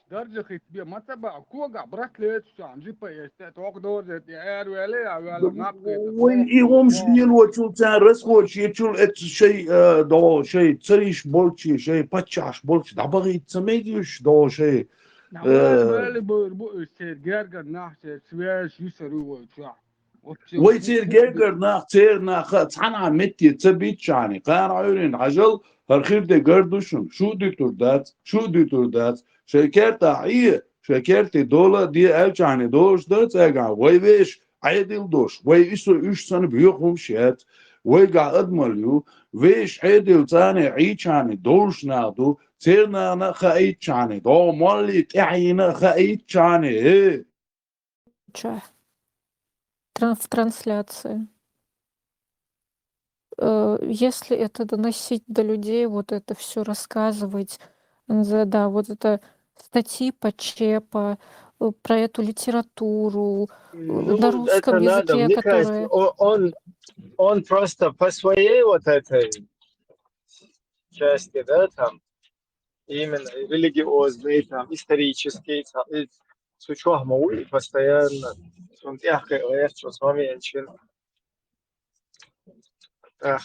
Даржа хитта бе, ма ца баа, когахь брат лецаш, жи П С, тӀе тӀокхадоза, тӀе араваьлла, а ваьлла, наб хетта. Вай, и хӀумаш лелочул, царна расходаш ечул, эцу шайн, э, догӀу, шайн цариш болчу, шайн паччахьаш болчу дӀабахийта ца мега уьш догӀу шайн. Э, ваьлла бер бу уьш, церан гергара нах, церан связь, юсар ю вай чохь. Вай церан гергара нах, церан нах цхьанахьа метте ца битчхьана, кхана Ӏуьйренна хьажал, хӀара хир де гар ду шуна, шу а дуьтур дац, шу а дуьтур дац, шайн кертахь Ӏе, шайн керте дола а де аьлчхьана долуш дац, эгахь вай вешан Ӏедал долуш, вай и со уьш санна боьха хӀумаш яц, вайгахь адамалла ю, вешан Ӏедал царна Ӏийчхьана долуш нах ду, церан нахана а хаийтчхьана, догӀу моллий тӀаьхьийна а хаийтчхьана, э! Ча. Тран- в трансляции. Э, Если это доносить до людей, вот это все рассказывать, н- да, вот это статьи Почепа, э, про эту литературу, э, Ну, на русском это надо, языке, мне кажется, которые... он, он, он просто по своей вот этой части, да, там, именно религиозной, там, исторической, там, и с учётом и постоянно, он тяхкой, что с вами, так.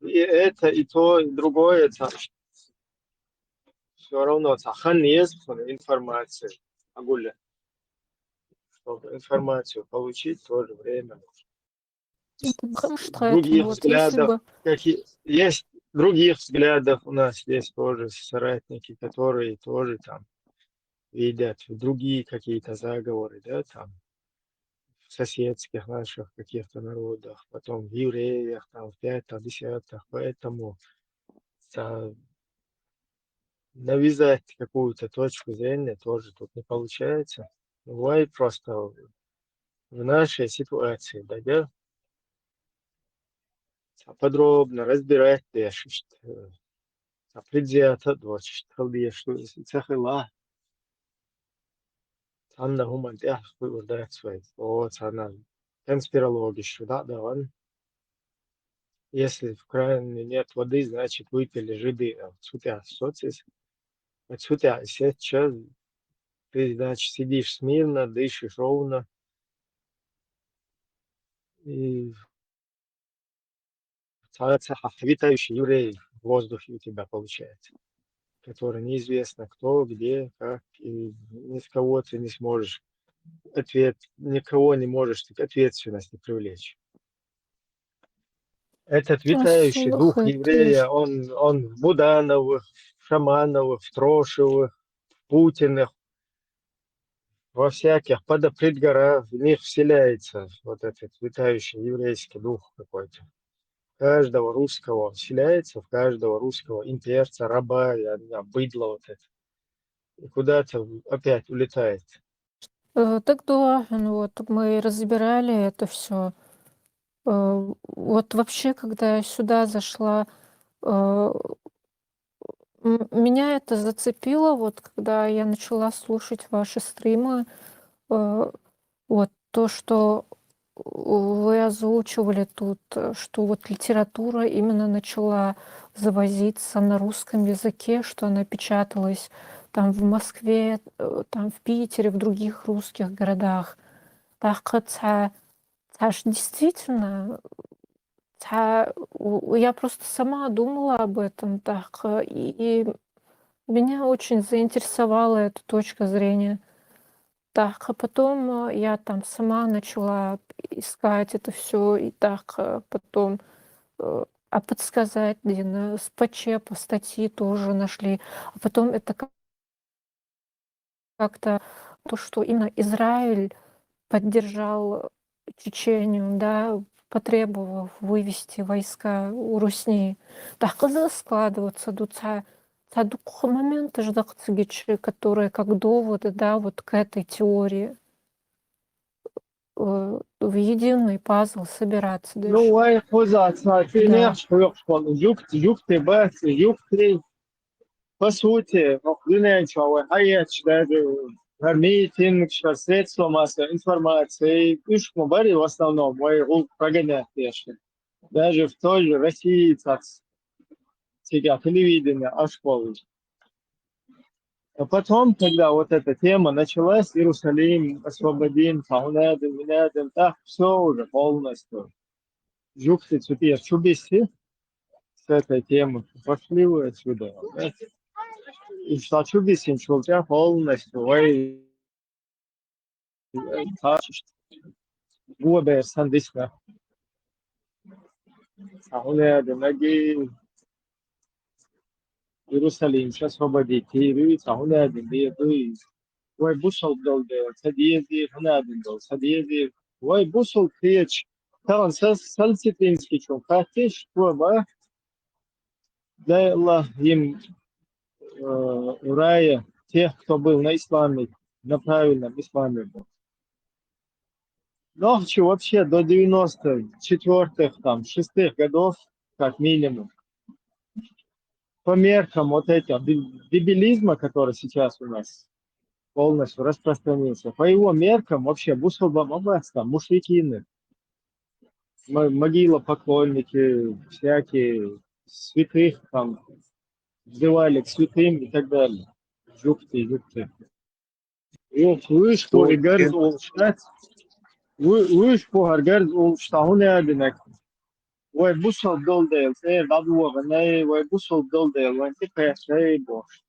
И это, и то, и другое, там, все равно, там, хан есть информация, агуля. Чтобы информацию получить, тоже время нужно. Это потому что это, Других вот если взглядов, бы... какие, есть других взглядов у нас есть тоже соратники, которые тоже там видят другие какие-то заговоры, да, там, в соседских наших каких-то народах, потом в евреях, там, в пятых, десятых, поэтому та- навязать какую-то точку зрения тоже тут не получается. Вай просто в нашей ситуации, да, да, подробно разбирать дешишт, предвзято дочишт, халдеш, что цахила. Цхьанна хӀуманна тӀехь хуьлур дац вай. О, цхьанна конспирологиш шу дӀа а дахана. Если в кране нет воды, значит, выпили жиды. Цу тӀехь социс. Цу тӀехь и сетча, ты, значит, сидишь смирно, дышишь ровно. И цхьа, цхьа витающий еврей в воздухе у тебя получается, который неизвестно кто, где, как, и ни с кого ты не сможешь ответ, никого не можешь ты к ответственности привлечь. Этот витающий дух Слухай, еврея, он, он в Будановых, в Шамановых, в Трошевых, в Путиных, во всяких подопредгорах, в них вселяется вот этот витающий еврейский дух какой-то. Каждого русского вселяется, в каждого русского имперца, раба, я не знаю, быдло вот это. И куда-то опять улетает. Э, Так да, ну вот мы разбирали это все. Вот вообще, когда я сюда зашла, э, м- меня это зацепило, вот когда я начала слушать ваши стримы, э, вот то, что вы озвучивали тут, э, что вот литература именно начала завозиться на русском языке, что она печаталась там в Москве, э, там в Питере, в других русских городах. Так, цхьа- цхьа ж действительно, цхьа- у- я просто сама думала об этом, так, э, и, и меня очень заинтересовала эта точка зрения. Так, а потом э, я там сама начала искать это все, и так э, потом э, а подсказать, где на с П Ч по статьи тоже нашли. А потом это как- как-то то, что именно Израиль поддержал Чечению, да, потребовав вывести войска у Русни. Так складываться, ду цхьа- цхьа дукха моменташ дакъа ца гича, которые как доводы, да, вот к этой теории э, в единый пазл собираться. Ну, вай хоза цхьа цӀинехь хьоькхуш болу жугти, жугти бац, жугти, по сути, хӀокху дуьнен чохь вай хьаэцча даже хӀара митингаш, хӀара средства массовой информации, уьш ма барий в основном вай гӀуллакх прогонять деш. Даже в той же России цхьацца цигахь телевидение аш болуш. А потом, когда вот эта тема началась, Иерусалим освободим, там, Унадин, Минадин, так, все уже полностью. Жугти цу тӀера чу бисси, с этой темы пошли вы отсюда. И что чу биссинчул полностью, вай, Бо бер сан дисна. Цхьа хӀума аьлла, наги Иерусалим ша освободить йийр, цхьа хӀума аьлла, дер ду. Вай бусалба долу дела ца дезий, хӀума аьлла долу ца дезий. Вай бусалба хеташ, тахана са-, Сальситинский чу хаттиш, цо баха, дай Аллах им, э, в рае тех, кто был на исламе, на правильном исламе был. Нохчи вообще до девяносто четвёртых, там, шестых годов, как минимум, по меркам вот этого дебилизма, который сейчас у нас полностью распространился, по его меркам вообще бусалба ма бац, там мушрикины, м-, могилопоклонники, всякие святых там взывали к святым и так далее. Жугтий, жугтий. Вуьш хӀора гарза волуш дац. Ву-, вуьш хӀора гарза волуш цхьа хӀума аьлла динарг. Вай бусалба долу дела, цӀера дӀадоханай, вай бусалба долу дела, вайн тӀекхаьчнай бохуш.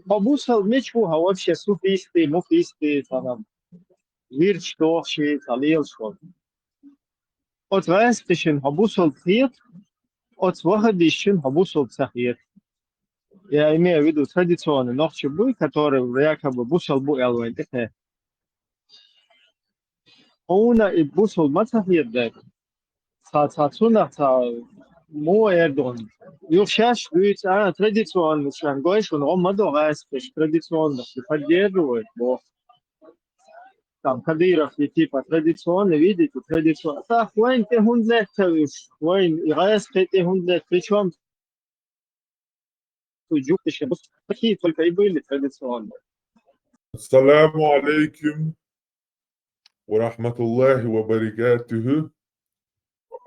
Хьо бусалба мича ву хьо вообще, суфистий, муфистий, цхьа вирдаш дохуш, цхьа лелаш волу? Оцу гӀазкхичун хьо бусалба хета, оцу ваххабистичун хьо бусалба ца хета. Я имею в виду традиционный нохчи буй, который якобы бусалба бу аьлла вайн тӀе кхаьчна. Хьуна и бусалба ма ца хета дара. Цхьа, цхьа цунах, цхьа муха эр ду хьуна. Юха шаьш дуьйцу, а, традиционный шайн гой шуна, гӀо ма до гӀазкхиш, традиционных поддерживает, боху. Там Кадыров и типа традиционный, видите, традиционный. Так, вайн тӀе хӀунда лаьтта уьш? Вайн и гӀазкхи тӀе хӀунда лаьтта? Причём тут жугтиш? Какие только и были традиционные. Ассаламу алейкум ва рахматуллахи ва баракатуху.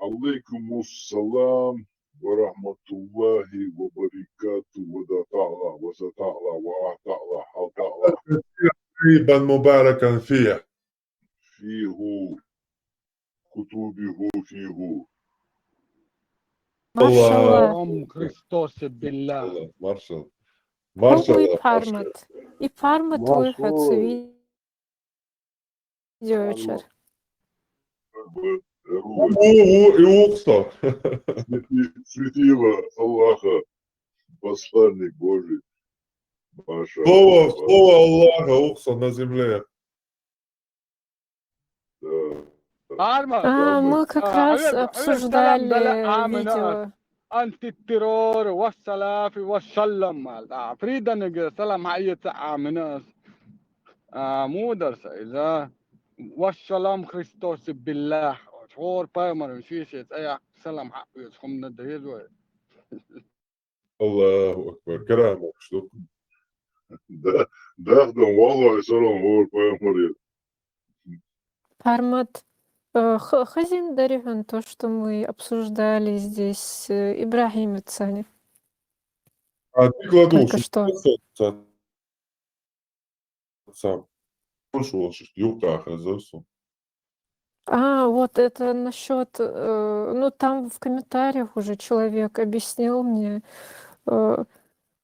Алейкум ассалам ва рахматуллахи ва баракатуху. Ва да та'ла, ва са та'ла, ва а та'ла, хьал та'ла. Ибн Мубаракан фия. Фиху. Кутубиху фиху. Машалла. Христос билла. Маршал. Маршал. И пармат. И пармат вуй хьо цу видеочуьра. Светило Аллаха, посланник Божий. Машалла. Слово, слово Аллаха ухса на земле. Да. А, мы как раз обсуждали видео. Антитеррор, вассалафи, вассалам, мал. А, Фриданга салам хьаэца Аминас. А, мударса иза. Вассалам Христос билла. Хор пайхамар шише цая салам хьаэца хумна дезой. Аллаху акбар. Карамат, что? Да, да, да, валлахи, салам, вор, пайхамар. Пармат, э, х-, хазин дари хьуна то, что мы обсуждали здесь, э, Ибрахим Ицани. А, ты кладешь. Только что. Сам. Прошу вас, юкъа хазарсу. А, вот это насчёт, э, ну, там в комментариях уже человек объяснил мне, э,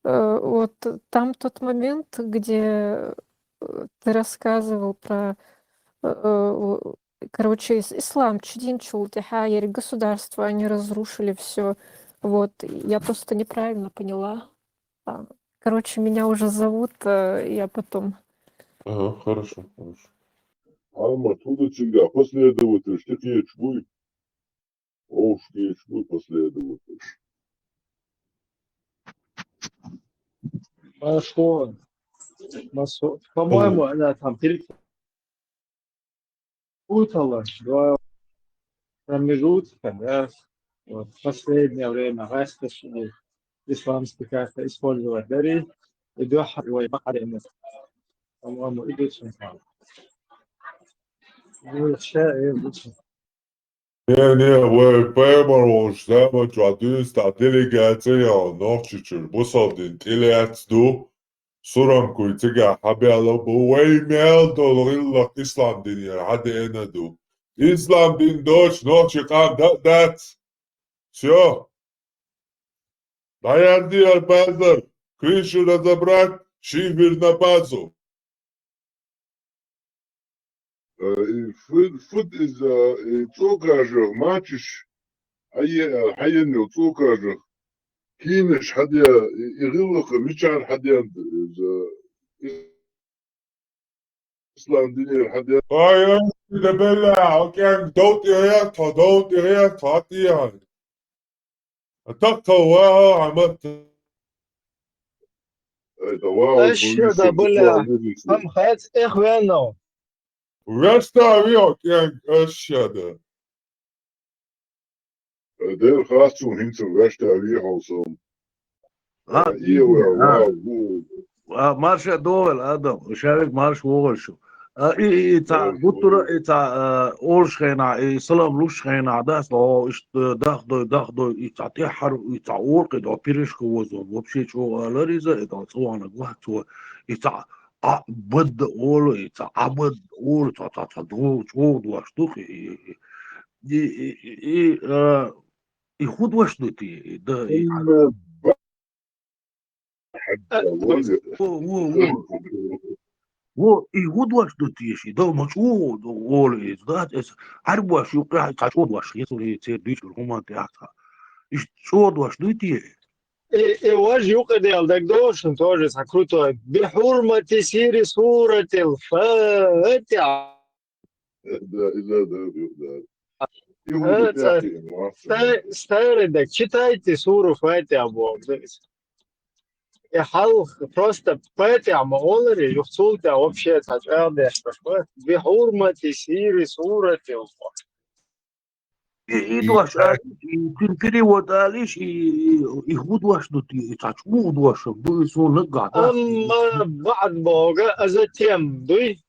э, вот там тот момент, где, э, ты рассказывал про, э, э, короче, ис-, ислам чудинчул тихьа, государство, они разрушили всё. Вот, я просто неправильно поняла. А, короче, меня уже зовут, э, я потом. Ага, хорошо, хорошо. Алма, туда цинга, последователь, что ты чуй? О, что ты чуй, последователь. Хорошо. По-моему, она там перепутала два промежутка, да. Вот, в последнее время гӀаскхи исламский как-то использовать дари, и дуьхьа вай бакъдерг, по-моему, идут сначала. Ну, ща, э, лучше. Не, не, вай пайхамар волчу заман чохь дуьйцу делегация яхьа Нохчийчуьра бусалба дин тӀелаьцна ду, Сурамкуй цигахь хьабаьлла бу, вай мел долу гӀиллакх ислам динера хьадеана ду. Ислам дин доцуш нохчийн къам дан а дац. Всё. ДӀаяздира базар, крышу разобрать, шифер на базу. Э, и фу-, фуд иза, и цӀокъажах мачаш, хьае-, хьаенна йола цӀокъажах, кийнаш хьаде, и, и гӀиллакх мичара хьаденад иза, ислам динера хьаде. Ай, ай, да белла, океан, дов тӀера, тхо дов тӀера, тхо тӀера. Атакка ваха Ахьмад. Ай, да вау, Аш бу шада, вису, бу бля, вау, вису. Хам хац, эх, веннав. Веста вио кенг аш шада. Дер хац цун хӀинца веста вио сом. А, а, и вау, а. Вау, ву. А, марша довел, Адам, шавик марш вогӀал шу. А, и, и, и ца, Ой, гуттара, ой. И ца, а, олуш хенахь, и салам луш хенахь, дас, о, иштта, дахдой, дахдой, и ца тӀехьара, и ца оркъе, до пирожка возо, вообще чӀогӀа алар иза, и до цӀогӀанаг вац цо, и ца а, бадда олу, и ца а бадда олу, ца, ца, ца, до, чӀогӀа дош ду, и, и, и, и, и, и, а, и хӀун дош ду те, и, да, и, Имма ба-, Э, Во, во, во, во. Во, и хӀун дош ду теша, и дан ма чӀогӀа олу иза, дац, эс Ӏарбош юкъехь цхьа чӀогӀа дош хетарий, церан дуьйцур хӀуманна тӀехь цхьа. Иштта чӀогӀа дош дуй те? И, и важ юкъа дел дагадогӀу шуна тоже цхьа крутой. Бихьурмати сири суратил Фатиха. Да, и да, да, да, да. И А, вуду ца-, пятый, ма, ста-, старый, так читайте суру Фатиха, бо, дивись. И хьалха просто Фатиха ма оларе, юха цул тӀе вообще цхьа чӀагӀдеш баш бац. Бихьурмати сири сурати. И, и дош, а, и, цуьнан перевод алиш, и, и, и хӀун дош ду те, и цхьа чӀогӀа дош ду, и суна наггахь дац. Амма баъд боху, а затем дуй?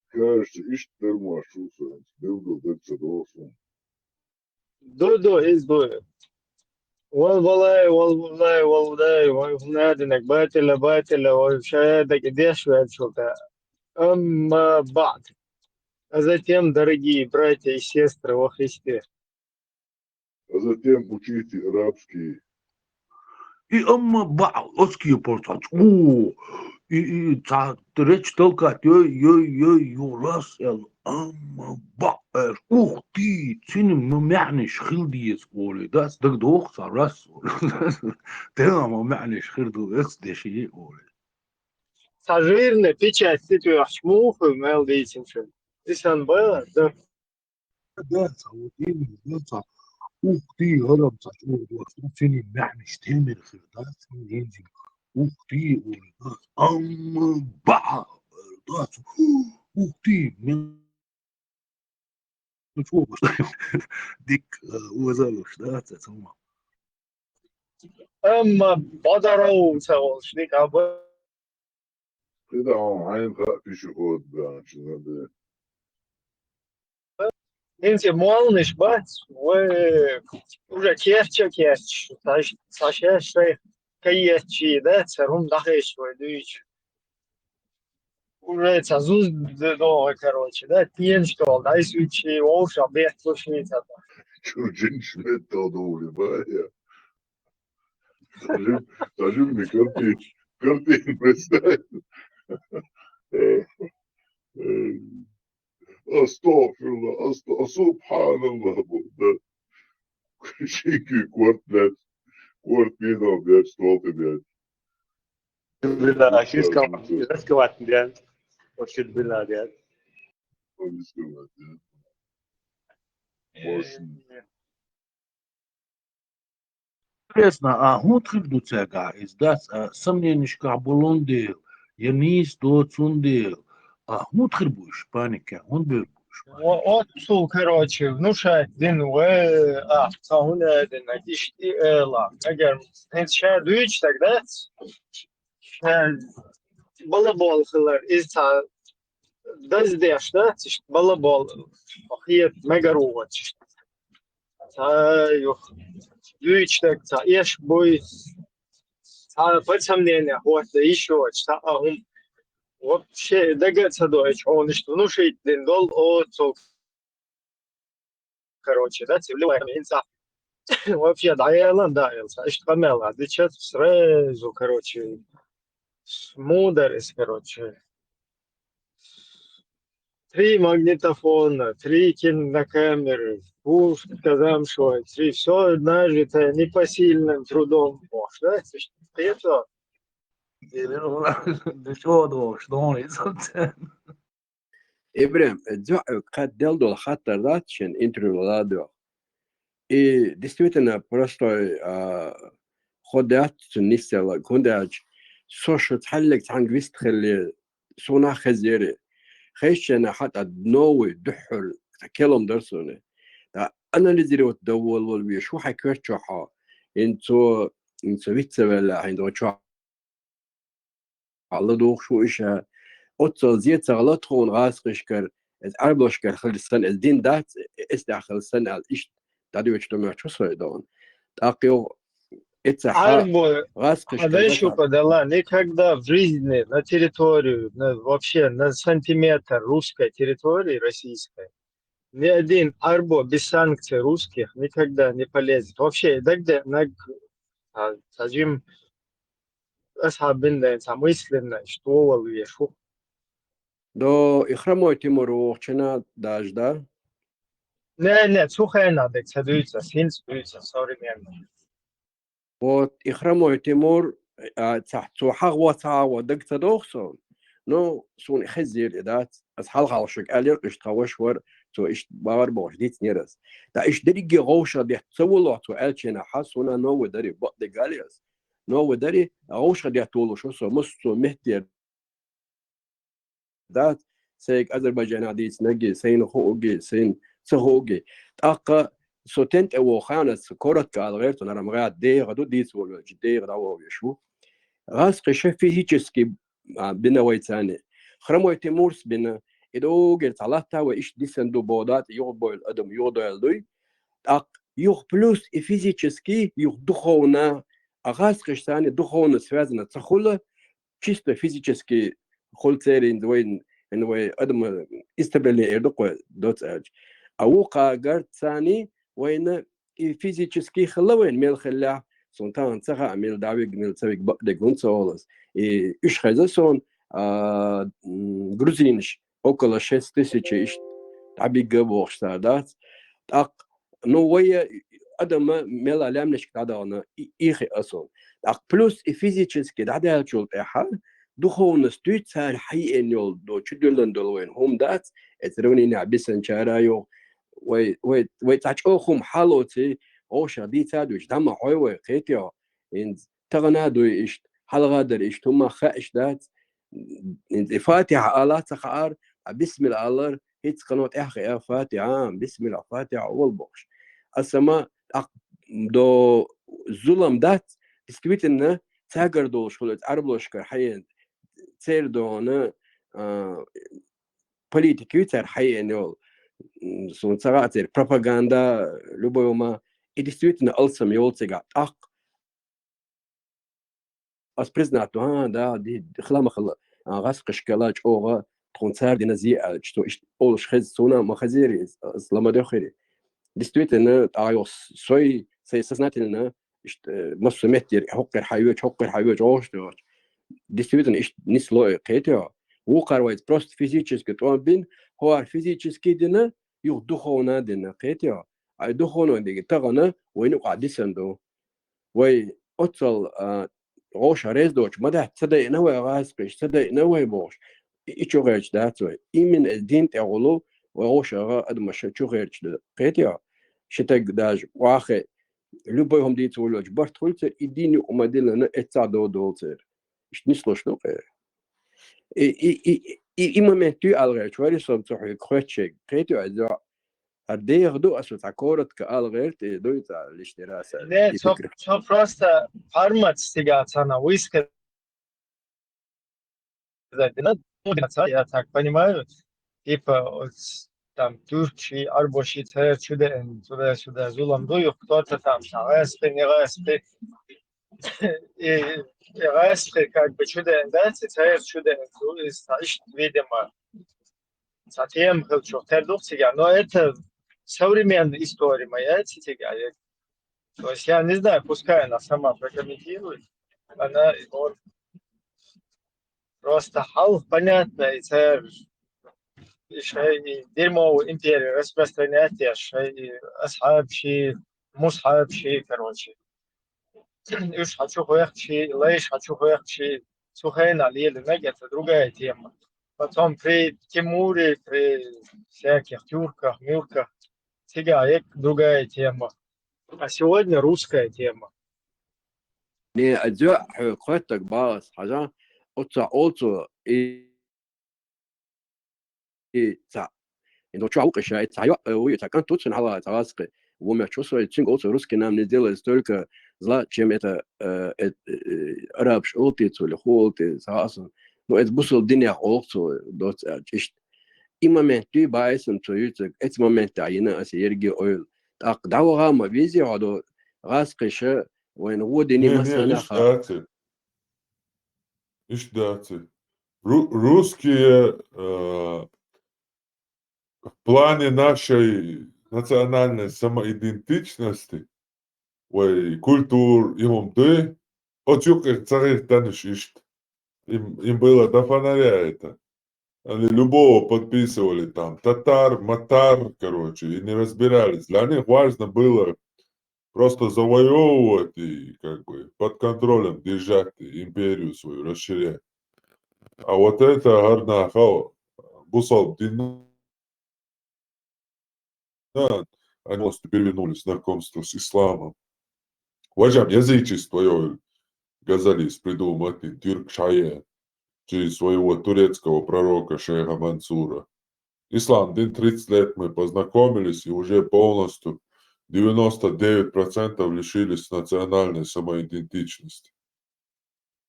Кажется, иштта дармаш шу сан, билггал даг ца догӀу суна. Ду, ду, иза ду. Валлай, валлай, валлай, вай хӀунадинаг батила, батила, вай шадаг деш ваьлчул тӀе. Амма баъд. А затем, дорогие братья и сестры во Христе. А затем учите арабский. И амма баъ, оцке пор цхьа чӀу. И, и, цхьа речь толкать, йой, йой, йой, йой, рас, эл, амма баъ, эл, ух ты, цуьнан ма маьӀнаш хила деза, олий, дац, дагадогӀу цхьа, рас, олий. Тема ма маьӀнаш хир ду, эц деши, олий. Цхьа жирная печать цӀе тоьхча муха хир мел дийцина шуна? И сан бала, да. Да, цхьа, вот именно, да, цхьа. Ух ты, хӀарам, цхьа чӀогӀа дош, ну, цуьнан маьӀнаш темир хир, да, цуьнан гензин. Ух ты, олий, да, амма баъ, да, цу-, ух ты, мен-, ну, чё, дик, э, озалуш, да, цхьа, цхьа, ма. Амма бадаров ца волуш, дика, а, б- КхидӀа хьайна хаьа пешеход баьхначу набе. ХӀинца молланаш бац, вай уже керча кечаш, ца, ца шаьш шайх каеччий, да, ца рум дахеш вай дуьйчу. Уже ца зуз д-, догӀу, короче, да, тенаш долу, дайсуьйтуш, вовшах бехкуш ца. Чу жинаш метта долу бая. Сажим, сажим ми картин, картин представь. Э, э, астагфирулла, аста-, субханалла, бу, да. Шики корт, блядь. Корт, видал, блядь, стол ты, блядь. Била, шишка, раскрывать, блядь. Вообще, била, блядь. Раскрывать, блядь. Э, Интересно, а хӀун хир ду цаьргахь иза дац, а, сомненишкахь болун дела, я нийса доцун дела, а хӀун хир бу уьш, паника, хӀун бер бу уьш паника? О-, оццул, короче, внушать дина вай, а, ца хӀун а дина, иштта и эла. Эгер хӀинца ша дуьйцу стаг дац, ша балабол хилар, иза ца даздеш дац, иштта балабол хета мегар ву вачу. Ца юха дуьйцу стаг ца эш буй, ца под сомнение хӀотта йиш йоцуш, ца а хӀума вообще дага а ца доуьйтуш, хьуна иштта внушить дина долу оццул. Короче, да, цивлевая хӀинца. Вообще, дӀаелан, да, элца. Иштта къамел а дича, сразу, короче, мудар иза, короче. три магнитофона, три кинокамеры, пушка замшевая, три, все нажитое непосильным трудом. Боже, да? Это ж капец. Ибрем, э, дзо-, э, кхат дел дол хаттар дац шен интервью ладо. И действительно простой, а, ход дац цун нисела, кундач, со шу цхьаллиг цхьанг вист хилли, суна хезери. Хезчена хатӀа новый духхьур, ца келом дар суна. Да анализировать даввал вал веш, шу хьай кверчохо, ин цо, ин цо вицавелла, хьайн до чо Алла духу шу иша. Оццал зе ца гӀала тхуна гӀазкхишкар, эз Ӏарбашкар хилсан, эз дин дац, эс да хилсан ал ишт. Дадвич тумер чу сой дон. ТӀаккха йо эца ха Ӏарбо гӀазкхишкар хьадай шу дата. Подала, никогда в жизни на территорию, на, вообще на сантиметр русской территории, российской, ни один Ӏарбо без санкций русских никогда не полезет. Вообще, дагде наг, а, сажим асхьабин ден ца мысленно, что вал вешу. До и хромой Тимур вохчина даж, да? Не, не, цу хена дек ца дуйца, синц дуйца, современный. Вот, и хромой Тимур, а, ца-, цу хагъва ца гӀава даг ца дохсон. Ну, сун хезир и дац, ас хал-хал шук алир, ишт хаваш вар, цу ишт багъар богъш диц нерас. Да ишт дерги гъовша дехт ца вуло, цу элчена ха, суна новый дари, бакъ де галиас. Новый дари, гъовша дехт вуло, шо со, мус цу мехтер дац, сайк Азербайджана диц наги, сайн хуги, сайн ца хуги. ТӀаккха со тентӀе во ханас коротко ал гӀерту нарам гӀад дегӀа ду диц волчи дегӀа да вовешу. ГӀаз кхиша физически, а, бина вайцани. Хромой Тимурс бина, и догер ца латта ва иш дисан ду бодат, югъ бойл адам, югъ дойл дуй. ТӀаккха югъ плюс и физически, югъ духовно, а гӀаз кхиш сани духовно связано ца хула, чисто физически хул церин вайн, ин вай адам истребленный эрдукъ доц ач. А ву кагар цани вайна и физически хила вайн мел хилла, сон тан цаха мел давиг, мел цавиг бакъ де гун цолас. И иш хеза сон, а, м, грузинш около шесть тысяч иш табига бохшта дац. ТӀаккха Ну, вай адама мела лямнешка дӀадагӀна и-, ихи асон. ТӀаккха плюс и физически дӀадаьлчул тӀехьа духовность дуй цар хьайиэн йол до чудиллан дол вайн хӀум дац, эц равнина бисан чара йо, вай, вай, вай цӀа чӀо хӀум хьалоци, гӀоша дийца дуйч, дама хьой вай, кхетио, инз тагана дуй ишт, хьалгӀадар ишт, хӀума ха иш дац, инз и Фатиха ала ца хаар, а бисмилла алар, хӀиц кано тӀехьа а Фатиха, бисмилла, Фатиха, вал бохш. Асама тӀаккха до зулам дац, действительно, цагар долуш хула Ӏарблошкар хьаен, цер дона, а, политики цар хьаен йол, м, сун цага цер пропаганда, любой ума, и действительно алсам йол цега тӀаккха. Ас признать, а, да, ди, хила ма хила, а, гӀас кхишкала чӀогӀа тхун цар дина зи аьлча, цо ишт олуш хез, суна ма хезери, ас ламадехири. Действительно, тӀайо сой, сой сознательно, ишт, э, массу меттир, хӀоккхир хьайвеч, хӀоккхир хьайвеч, ош тёч. Действительно, ишт нисло, э, кхетё. Вукхар вайц просто физически тӀом бин, ховар физически дина, юх духовно дина, кхетё. Ай духовно диги тагана, вайну къа дисан ду. Вай оццал, а, гӀоша рез доч, ма дац, ца дайна вай гӀаз кхиш, ца дайна вай бохш. И, и чу гӀерч дац вай. Именно эс дин тӀегӀулу, вай гӀоша гӀа адамаша чу гӀерч да. Кхетя, шитаг даже вахе, любой хӀум дийца вуллач, барт хулцер, и дин юкъ ма дилана, эццахь дов долцер. Ишт нислуш ду къе. И, и, и, и, и момент туй алгӀерч, вари сом цохьуй кхвеччег. Кхетя, а дегӀ ду, асу цхьа коротко ала гӀерт, и дуй цхьа лишний раз, а, Не, и цо, пикри. Цо просто формат стига цана высказать, ну, ну, я так понимаю, типа, вот, там, турчи, арбоши, цая чуден, туда-сюда, зулам дуй, кто-то там, там, эспи, не эспи, и, и эспи, как бы, чуден, да, цая чуден, ну, и, знаешь, видимо, Совсем хочу, тер дух цига, но это современная история моя, цига. То есть я не знаю, пускай она сама прокомментирует. Она вот просто хал понятно, и цер шоай дерьмовую империю распространять, шоай асхьабаш, мусхьабаш, короче. Уж хьачухвехча, лайш хьачухвехча, цу хенахь лелийнарг, это другая тема. Потом при Тимуре, при всяких тюрках, мюрках, цигахь егга другая тема. А сегодня русская тема. Не, а дзоьа хьоьга хоьттаг бахас, хьажа, оццахь олу цо, и, и цхьа. И ну чохь ву кхин ша, и цхьа йоӀ, э, ву, и цхьа кӀант ву цуьнан хьала, цхьа вац кхин. Ву мех чу сой, цуьнга олу цо: русский нам не сделает столько зла, чем это, э, э, э, арабаш олу те цо, или хӀун олу те, цхьа а сан. Ну, эца бусалба динех олу цо, доцца аьлча, иштта. И момент дуй, баьйсам цо юьйцург, эца моментехь йина аса ерриге ойла. ТӀаккха дӀаваха а ма везий хьо до, гӀазкхаша, вайна гӀо дина Не, не, массанхьа иштта дац и. Иштта дац и. Ру-, русские, э, в плане нашей национальной самоидентичности, вай культура, и хӀума дуй, оцу юккъе ца хӀиттанаш иштта. Им, им было до фонаря это. Они любого подписывали там, татар, матар, короче, и не разбирались. Для них важно было просто завоёвывать и как бы под контролем держать и империю свою расширять. А вот это гарна хау, бусалба дин, да, они полностью перевернули знакомство с исламом. Важам язычество, йо, Газалис придумать, и тюрк шае, через своего турецкого пророка шейха Мансура. Ислам дин тридцать лет мы познакомились, и уже полностью девяносто девять процентов лишились национальной самоидентичности.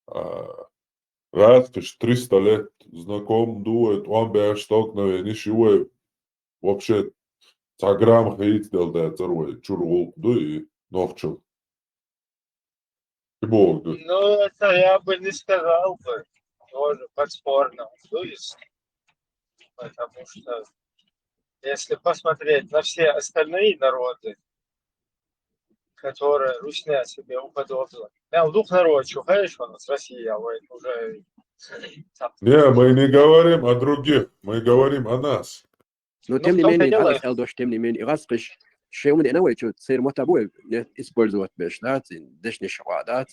А, гӀазкхаш триста лет знаком ду, это он беш столкновение шивой вообще цхьа грамм хийцадала дацара вай чуьра гӀуллакх ду и нохчал. И боху ду. Ну, это я бы не сказал бы. Тоже подспорно. То есть, потому что если посмотреть на все остальные народы, которые русня себе уподобила. Мел дукха народ чу, конечно, с Россией, а вай уже там. Не, мы не говорим о других, мы говорим о нас. Ну, Ну, тем в не том-то менее, дело. Хьалха аьлла дош, тем не менее, и гӀазкхаш шайн хӀума деана вай чу, церан мотт бу вай не использовать беш, да, церан дешнаш хьа, да,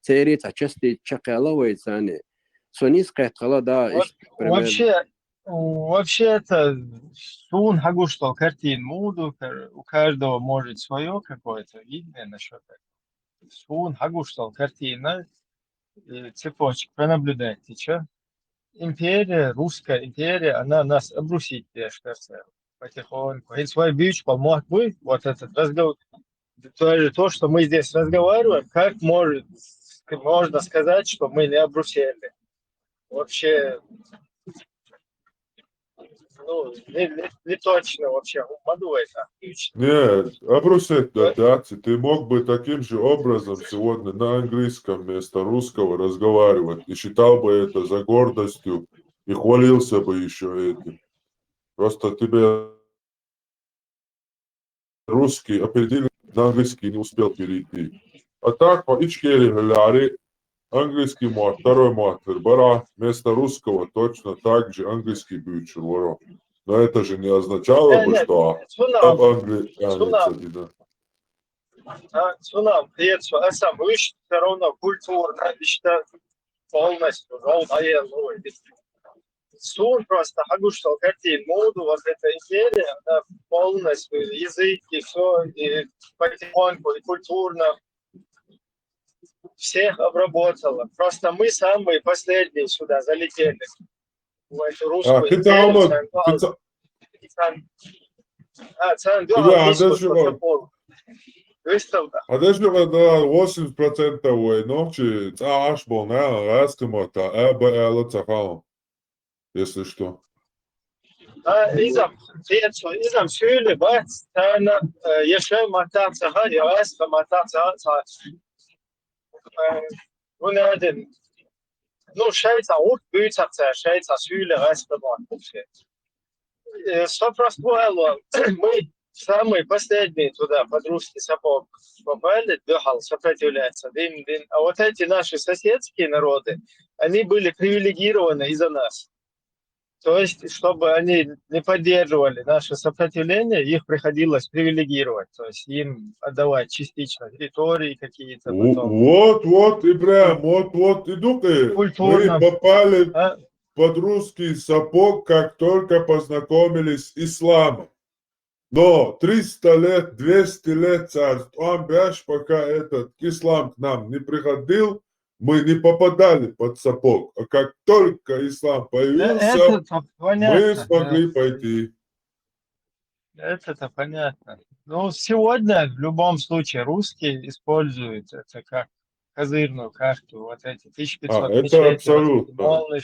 церан цхьа часть чекхъяла вай царна. Со нийса кхетта хила, да, Вот иштта, примерно. Вообще, вообще это суна хьагуш долу картина муха ду, кар-, у каждого может своё какое-то видение насчёт этого. Суна хьагуш долу картина, э, цепочек пронаблюдать, ты чё? Империя, русская империя, она нас обрусить, я ж кажется, потихоньку. Если свой бич помог бы, вот этот разговор, даже то, что мы здесь разговариваем, как может, можно сказать, что мы не обрусели? Вообще, ну, не, не, не точно вообще, ма ду это. Нет, обрусить, да, да, ты мог бы таким же образом сегодня на английском вместо русского разговаривать и считал бы это за гордостью и хвалился бы ещё этим. Просто тебе русский опередили, на английский не успел перейти. А так, по Ичкерии, Галари, английский мотт, второй мотт, бара, вместо русского точно так же английский будет, Шурваро. Но это же не означало бы, что об Англии, да. А, цунам, хецо, а сам уж всё равно культурно, иштта полностью, ну, военную. Суна просто хьагуш долу картина муха ду, вот эта империя, она полностью, языки, всё, и потихоньку, и культурно всех обработала. Просто мы самые последние сюда залетели. В эту русскую империю, царна дуьхьал, царна дуьхьал нисбо со пол. Вистал да. А дешнаш, да, восемьдесят процентов вай нохчий цӀа Ӏаш болу нахана гӀазкхи маттахь а, б, аьлла ца хаьа, если что. А, иза-м, хецо, иза-м суьйли бац, царна, э, я шайн маттахь ца хаьа, я гӀазкхи маттахь ца хаьа, ца, э, вуьнадин. Ну, шайца гӀурт буьйцуш цара, шайца суьйли гӀазкхи мотт бу шен. Э, со просто бу аьлла, мы самые последние туда под русский сапог попали, дуьхьал сопротивляться, дин, дин. А вот эти наши соседские народы, они были привилегированы из-за нас. То есть, чтобы они не поддерживали наше сопротивление, их приходилось привилегировать, то есть им отдавать частично территории какие-то. Во- Потом. Вот, вот, и прям, вот, вот, и дук, и мы Культурно. попали А, под русский сапог, как только познакомились с исламом. Но триста лет, двести лет царств, он бяш, пока этот ислам к нам не приходил, мы не попадали под сапог. А как только ислам да, появился, это-то мы понятно, да. смогли пойти. Это-то понятно. Ну, сегодня в любом случае русские используют это как козырную карту. Вот эти А, тысяча пятьсот это мечетей, абсолютно. Моллы,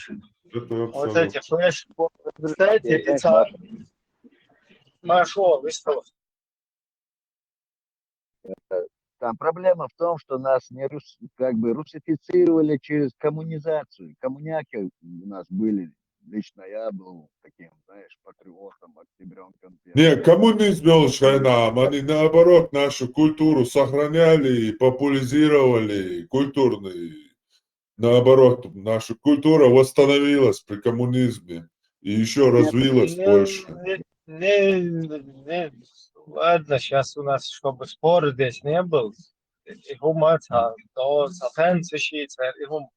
Это вот абсолютно. Эти флеш. Кстати, Знаешь, это Машо, выставка. Там проблема в том, что нас не рус- как бы русифицировали через коммунизацию. Коммуняки у нас были. Лично я был таким, знаешь, патриотом, октябренком. Не, коммунизм был шайнам, они наоборот нашу культуру сохраняли и популяризировали культурный. Наоборот, наша культура восстановилась при коммунизме и еще развилась Не, больше. не, не, не, ладно, сейчас у нас, чтобы спор здесь не был. И хумат, а то сатан сушится, и хум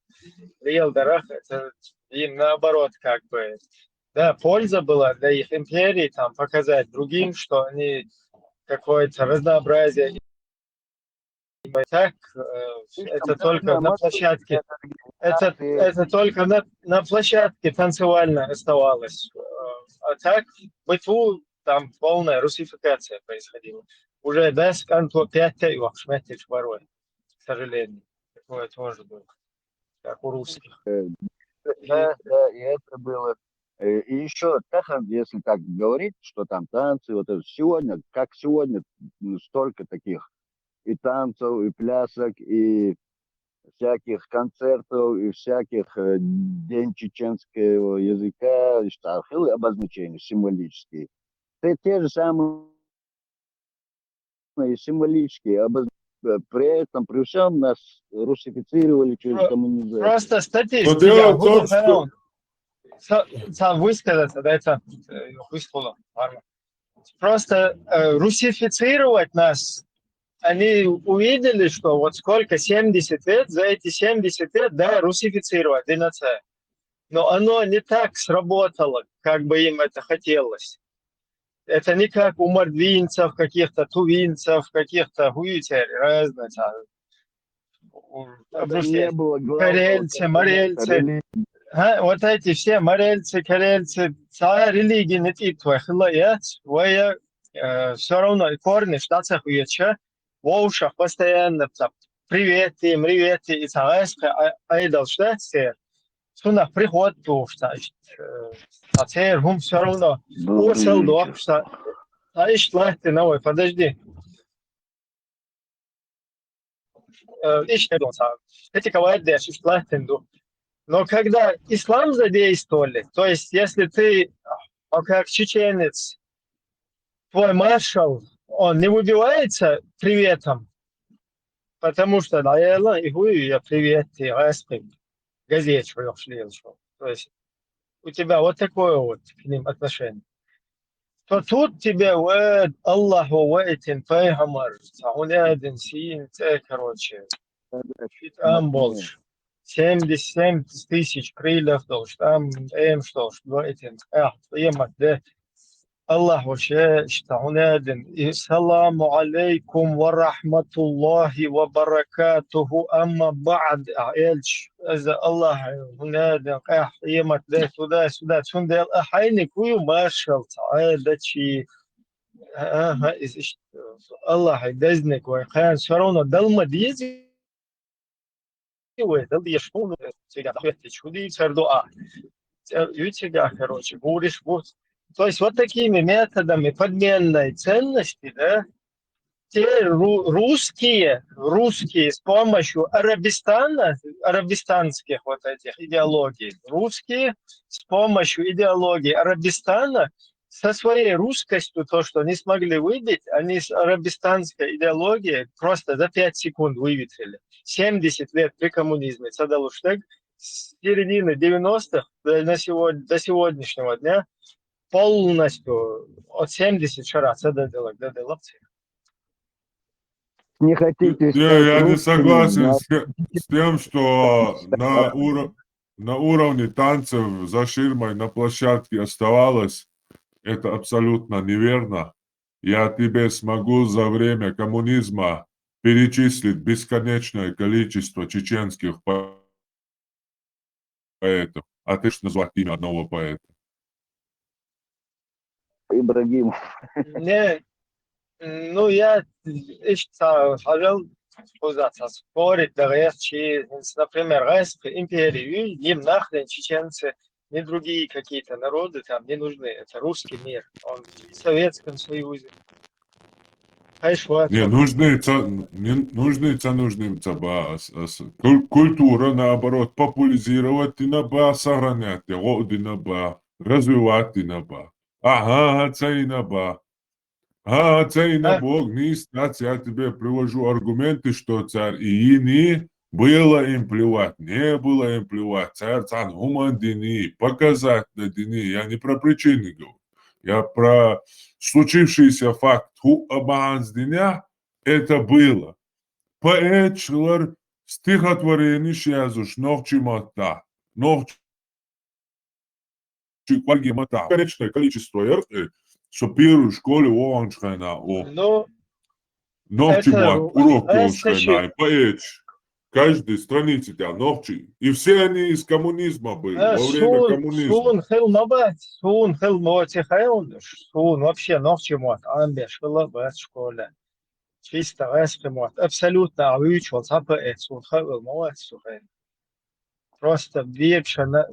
лил дарах, это им наоборот, как бы, да, польза была для их империи, там, показать другим, что они какое-то разнообразие. Так, э, это только на площадке, это, это только на, на площадке танцевальной оставалось. Э, А так, в быту там полная русификация происходила. Уже без конту пятый вахшметич порой, к сожалению. Такое тоже было, как у русских. Да, да, и это было. Э, И еще, если так говорить, что там танцы, вот это сегодня, как сегодня, м, столько таких и танцев, и плясок, и всяких концертов, и всяких э, день чеченского языка, и что, хилый обозначения символические. Те, те же самые и символические, обоз- э, при этом, при всем нас русифицировали через Про- коммунизацию. Просто Но статистика. дело в том, Вот, что э, са- са- высказаться, да, это э, высказала, ладно. Просто э, русифицировать нас, они увидели, что вот сколько, семьдесят лет, за эти семьдесят лет, да, русифицировать, динация. Но оно не так сработало, как бы им это хотелось. Это не как у мордвинцев, каких-то тувинцев, каких-то хуютерей, разных, а, у- Это обрусей. не было главного Карельцы, компонента морельцы. религии. А, вот эти все морельцы, карельцы, целая религия не тип твоя, хила, я, твоя, э, все равно и корни штатсах уеча, вовшах постоянно, там, приветы, мриветы, и царайска айдал штатсе, суна приход туфта, а цер хум все равно, Добрый осел вечер. дохта, а ишт лахты, новой, подожди. Э, ишт донца. Эти кавайдеш ишт лахты ду. Но когда ислам задействовали, то есть если ты, а, как чеченец, твой маршал, он не выбивается приветом, потому что, да, я, и хуй, я привет, ты, газет, что я шлил, что. То есть у тебя вот такое вот к ним отношение. То тут тебе, э, Аллах, о, этим, пайхамар, сахуня один син, э, короче, там больше. Семьдесят семь тысяч крыльев должен, там, эм, что, что, этим, э, да. Аллах вообще, что он один. И саламу алейкум ва рахматуллахи ва баракатуху, амма ба'д. А элч, это Аллах, он один, э, да, туда, сюда, цундел, а хайни кую маршал, э, да чи, ага, из, из, Аллах, дезник, ой, хаян, все равно, далма дизи, ой, дал диешкун, сега, хветти, чуди, цердуа. Ю тебя, короче, говоришь, вот. То есть вот такими методами подменной ценности, да, те ру- русские, русские с помощью Арабистана, арабистанских вот этих идеологий, русские с помощью идеологии Арабистана со своей русскостью, то, что не смогли выбить, они с арабистанской идеологией просто за пять секунд выветрили. Семьдесят лет при коммунизме, Садалуштег, с середины девяностых до, на сегодня, до сегодняшнего дня полностью от семьдесят шарах ца да дело, да дело. Не хотите Не, стать я не русским, согласен на- с, те- с тем, что на, уро- на уровне танцев за ширмой на площадке оставалось. Это абсолютно неверно. Я тебе смогу за время коммунизма перечислить бесконечное количество чеченских по- поэтов. А ты ж назвать имя одного поэта. Ибрагим. Не, ну, я ишта хажал, козаца спорить, да, я чи, например, Гайская империя, им нахрен чеченцы, ни другие какие-то народы там не нужны. Это русский мир, он в Советском Союзе. Хайшва. Не, нужны ца, не, нужны ца, нужны ца ба, а с- а с- куль- культура, наоборот, популяризировать и на ба, сохранять, и го- и на ба, развивать и на ба. Ага, ага, ца и на ба. Ага, ца и на А. Бог, не стать, я тебе привожу аргументы, что царь и ини было им плевать, не было им плевать, царь цан гуман дини, показать на дини, я не про причины говорю. Я про случившийся факт. Ху абанс диня это было. Поэт шилар стихотворение шиязуш нохчи матта. Нохчи квальги матта. Конечное количество яркы, что первую школе он шхайна о. Ну, Нохчи это мат, урок это он шхайна, поэт. Каждой странице тебя нохчи. И все они из коммунизма были, Э, во время сун, коммунизма. сун хел мабат, сун хел моти хел, сун вообще нохчи мот, амбеш хел бат школе. Чисто гайский мот, абсолютно авич вол сапа эт сун хел мот сухен. Просто вообще на-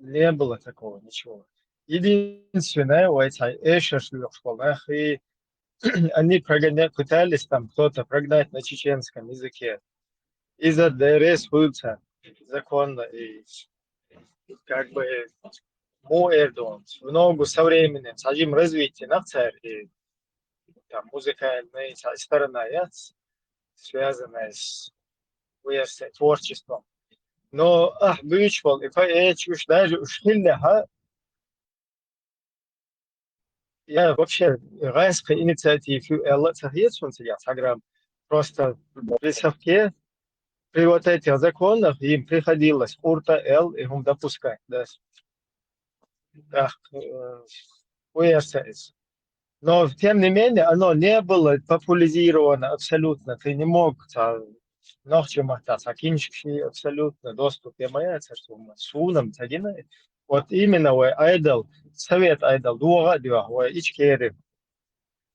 не было такого ничего. Единственное, у этих эшер школа, и они прогонять, пытались там кто-то прогнать на чеченском языке. Из-за ДРС хуйца законно и как бы му эрдон. В ногу современным, с одним развитием нахцер и там музыкальная ца- сторона, я, с- связанная с уэрсэ творчеством. Но ах, бич вол, и поэт уж даже уж хилля, ха. Я вообще гайская инициатива, элла цахьет сун сия саграм. Просто при совке, при вот этих законах им приходилось урта эл и хум допускать, да. Ах, э, уэрсэ эс. Но тем не менее, оно не было популяризировано абсолютно. Ты не мог та- нохчи мата, та кинчик абсолютно доступ я моя царством. Сунам тагина. Вот именно уэ айдол, совет айдол, дуга дива, уэ ичкери.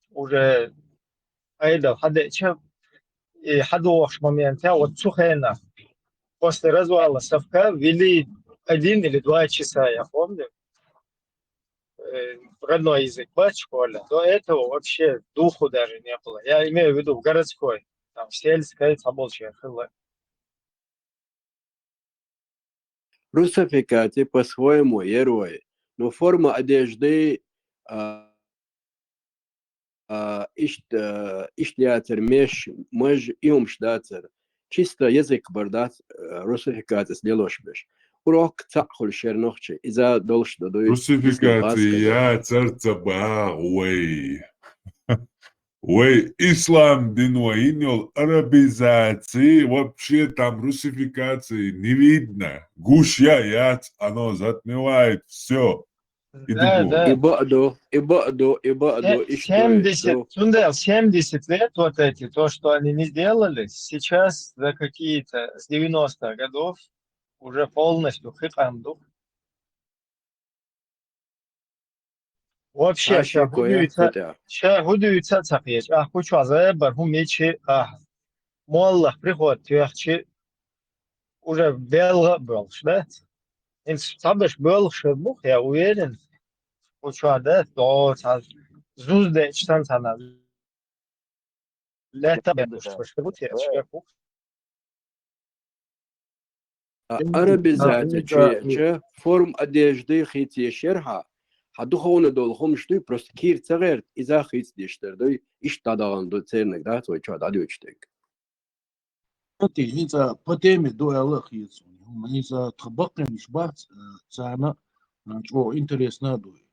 Уже айдол, хада че, и хадуахш момент, я вот сухена. После развала совка вели один или два часа, я помню. Э, родной язык, бач, школе. До этого вообще духу даже не было. Я имею в виду в городской, там, в сельской, там был человек, хылы. Русификация по-своему герой. Но форма одежды, а, а, ишт, а, ишт яцер меш, мэж иум шдацер. Чисто язык бардат, а, русификация сделаешь беш. Урок цахуль шернохчи, иза долш додуй. Русификация я царца ба, уэй. Уэй, ислам дин уэй, инёл арабизации, вообще там русификации не видно. Гуш я яц, оно затмевает все. Да, да. И баду, и баду, и баду, Се- семьдесят, Тундел, семьдесят лет вот эти, то, что они не сделали, сейчас за какие-то с девяностых годов уже полностью хыкамду. Вообще, ща худуйца, ща худуйца цахьеч, а хучуаза бар хумечи, а моллах приход тюхчи, уже белга болш, да? Ин сабыш болш бух, я уверен. Хучуа, да, то ца зузде чтан цана. Лета бедуш, что вот я чекух. А арабизация, че, че форм одежды хитие шерха, ха духовно дол хумштуй, просто кир цагерт, иза хиц дештер дуй, иш тадаган ду цернек, да, твой чо дадючтек. Ти хинца по теме дуэла хицун. Иза тха баккхийнаш бац, э, царна, э, чӀо интересна а дуй.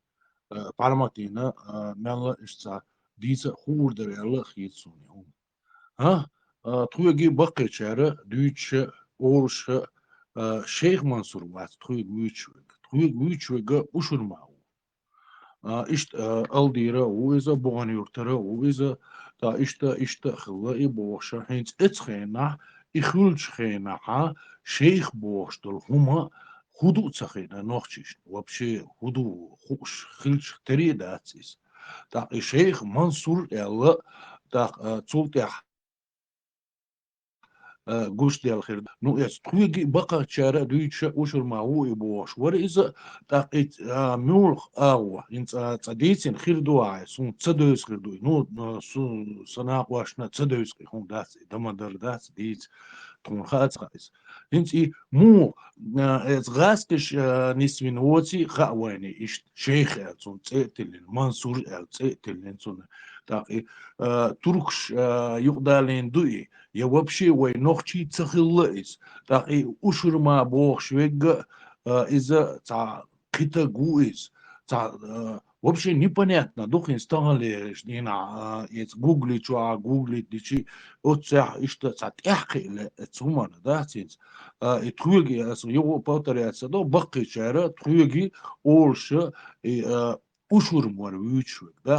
Э, парматина, э, мелла иштта дийца хуур дар аьлла хет суна хӀума. А, э, тхоьги баккхийчара дуьйцуша, олуша, э, шейх Мансур вац тхоьга вуьйцуш верг. Тхоьга вуьйцуш верг Ушурма ву. А, иштта, а, Алдийра ву иза, Буган-Юртара ву иза, ткъа иштта, иштта хилла и бохуша, хӀинца эцу хенахь, и хуьлучу хенахьа, шейх бохуш долу хӀума хӀун ду ца хиъна нохчишна, вообще хӀун ду хууш хилча, тера а дац иза. ТӀаккха и шейх Мансур аьлла, тӀаккха, а, цул тӀаьхьа а, гуш дел хир. Ну, эс тхоьги баккхачара а дуьйцуша Ушурма ву и бохуш вара иза, тӀаккха и, а, муьлха агӀо, хӀинца цкъа дийцина хир ду ахьа, суна ца девза хир ду и. Ну, а, су-, сан накъошна ца девза и хӀума дац, и дамадар дац, дийца, тхуна хаац хаа иза. ХӀинца и муха, а, эс гӀаскхиш, а, нисвина воций хаа вайна иштта, шейх аьлла цунна цӀе а тиллина, Мансур аьлла цӀе а тиллина цунна. ТӀаккха и, а, туркаш, а, юкъадалийна ду и, я вообще вай нохчий ца хилла иза. ТӀаккха и Ушурма бохуш верг а, а, иза цхьа кхитаг ву иза. Цхьа, а, вообще непонятно ду хӀинца таханлераш дийнахь, а, иза гугли чохь а гуглить дичи, оццехь иштта цхьа тӀаьхьакхиъ ле, эца хӀуманна дац хӀинца. А, и тхоьги, аса юха повторяться до, баккхийчара тхоьги олуша, и, а, Ушурма вара вуьйцуш верг, да?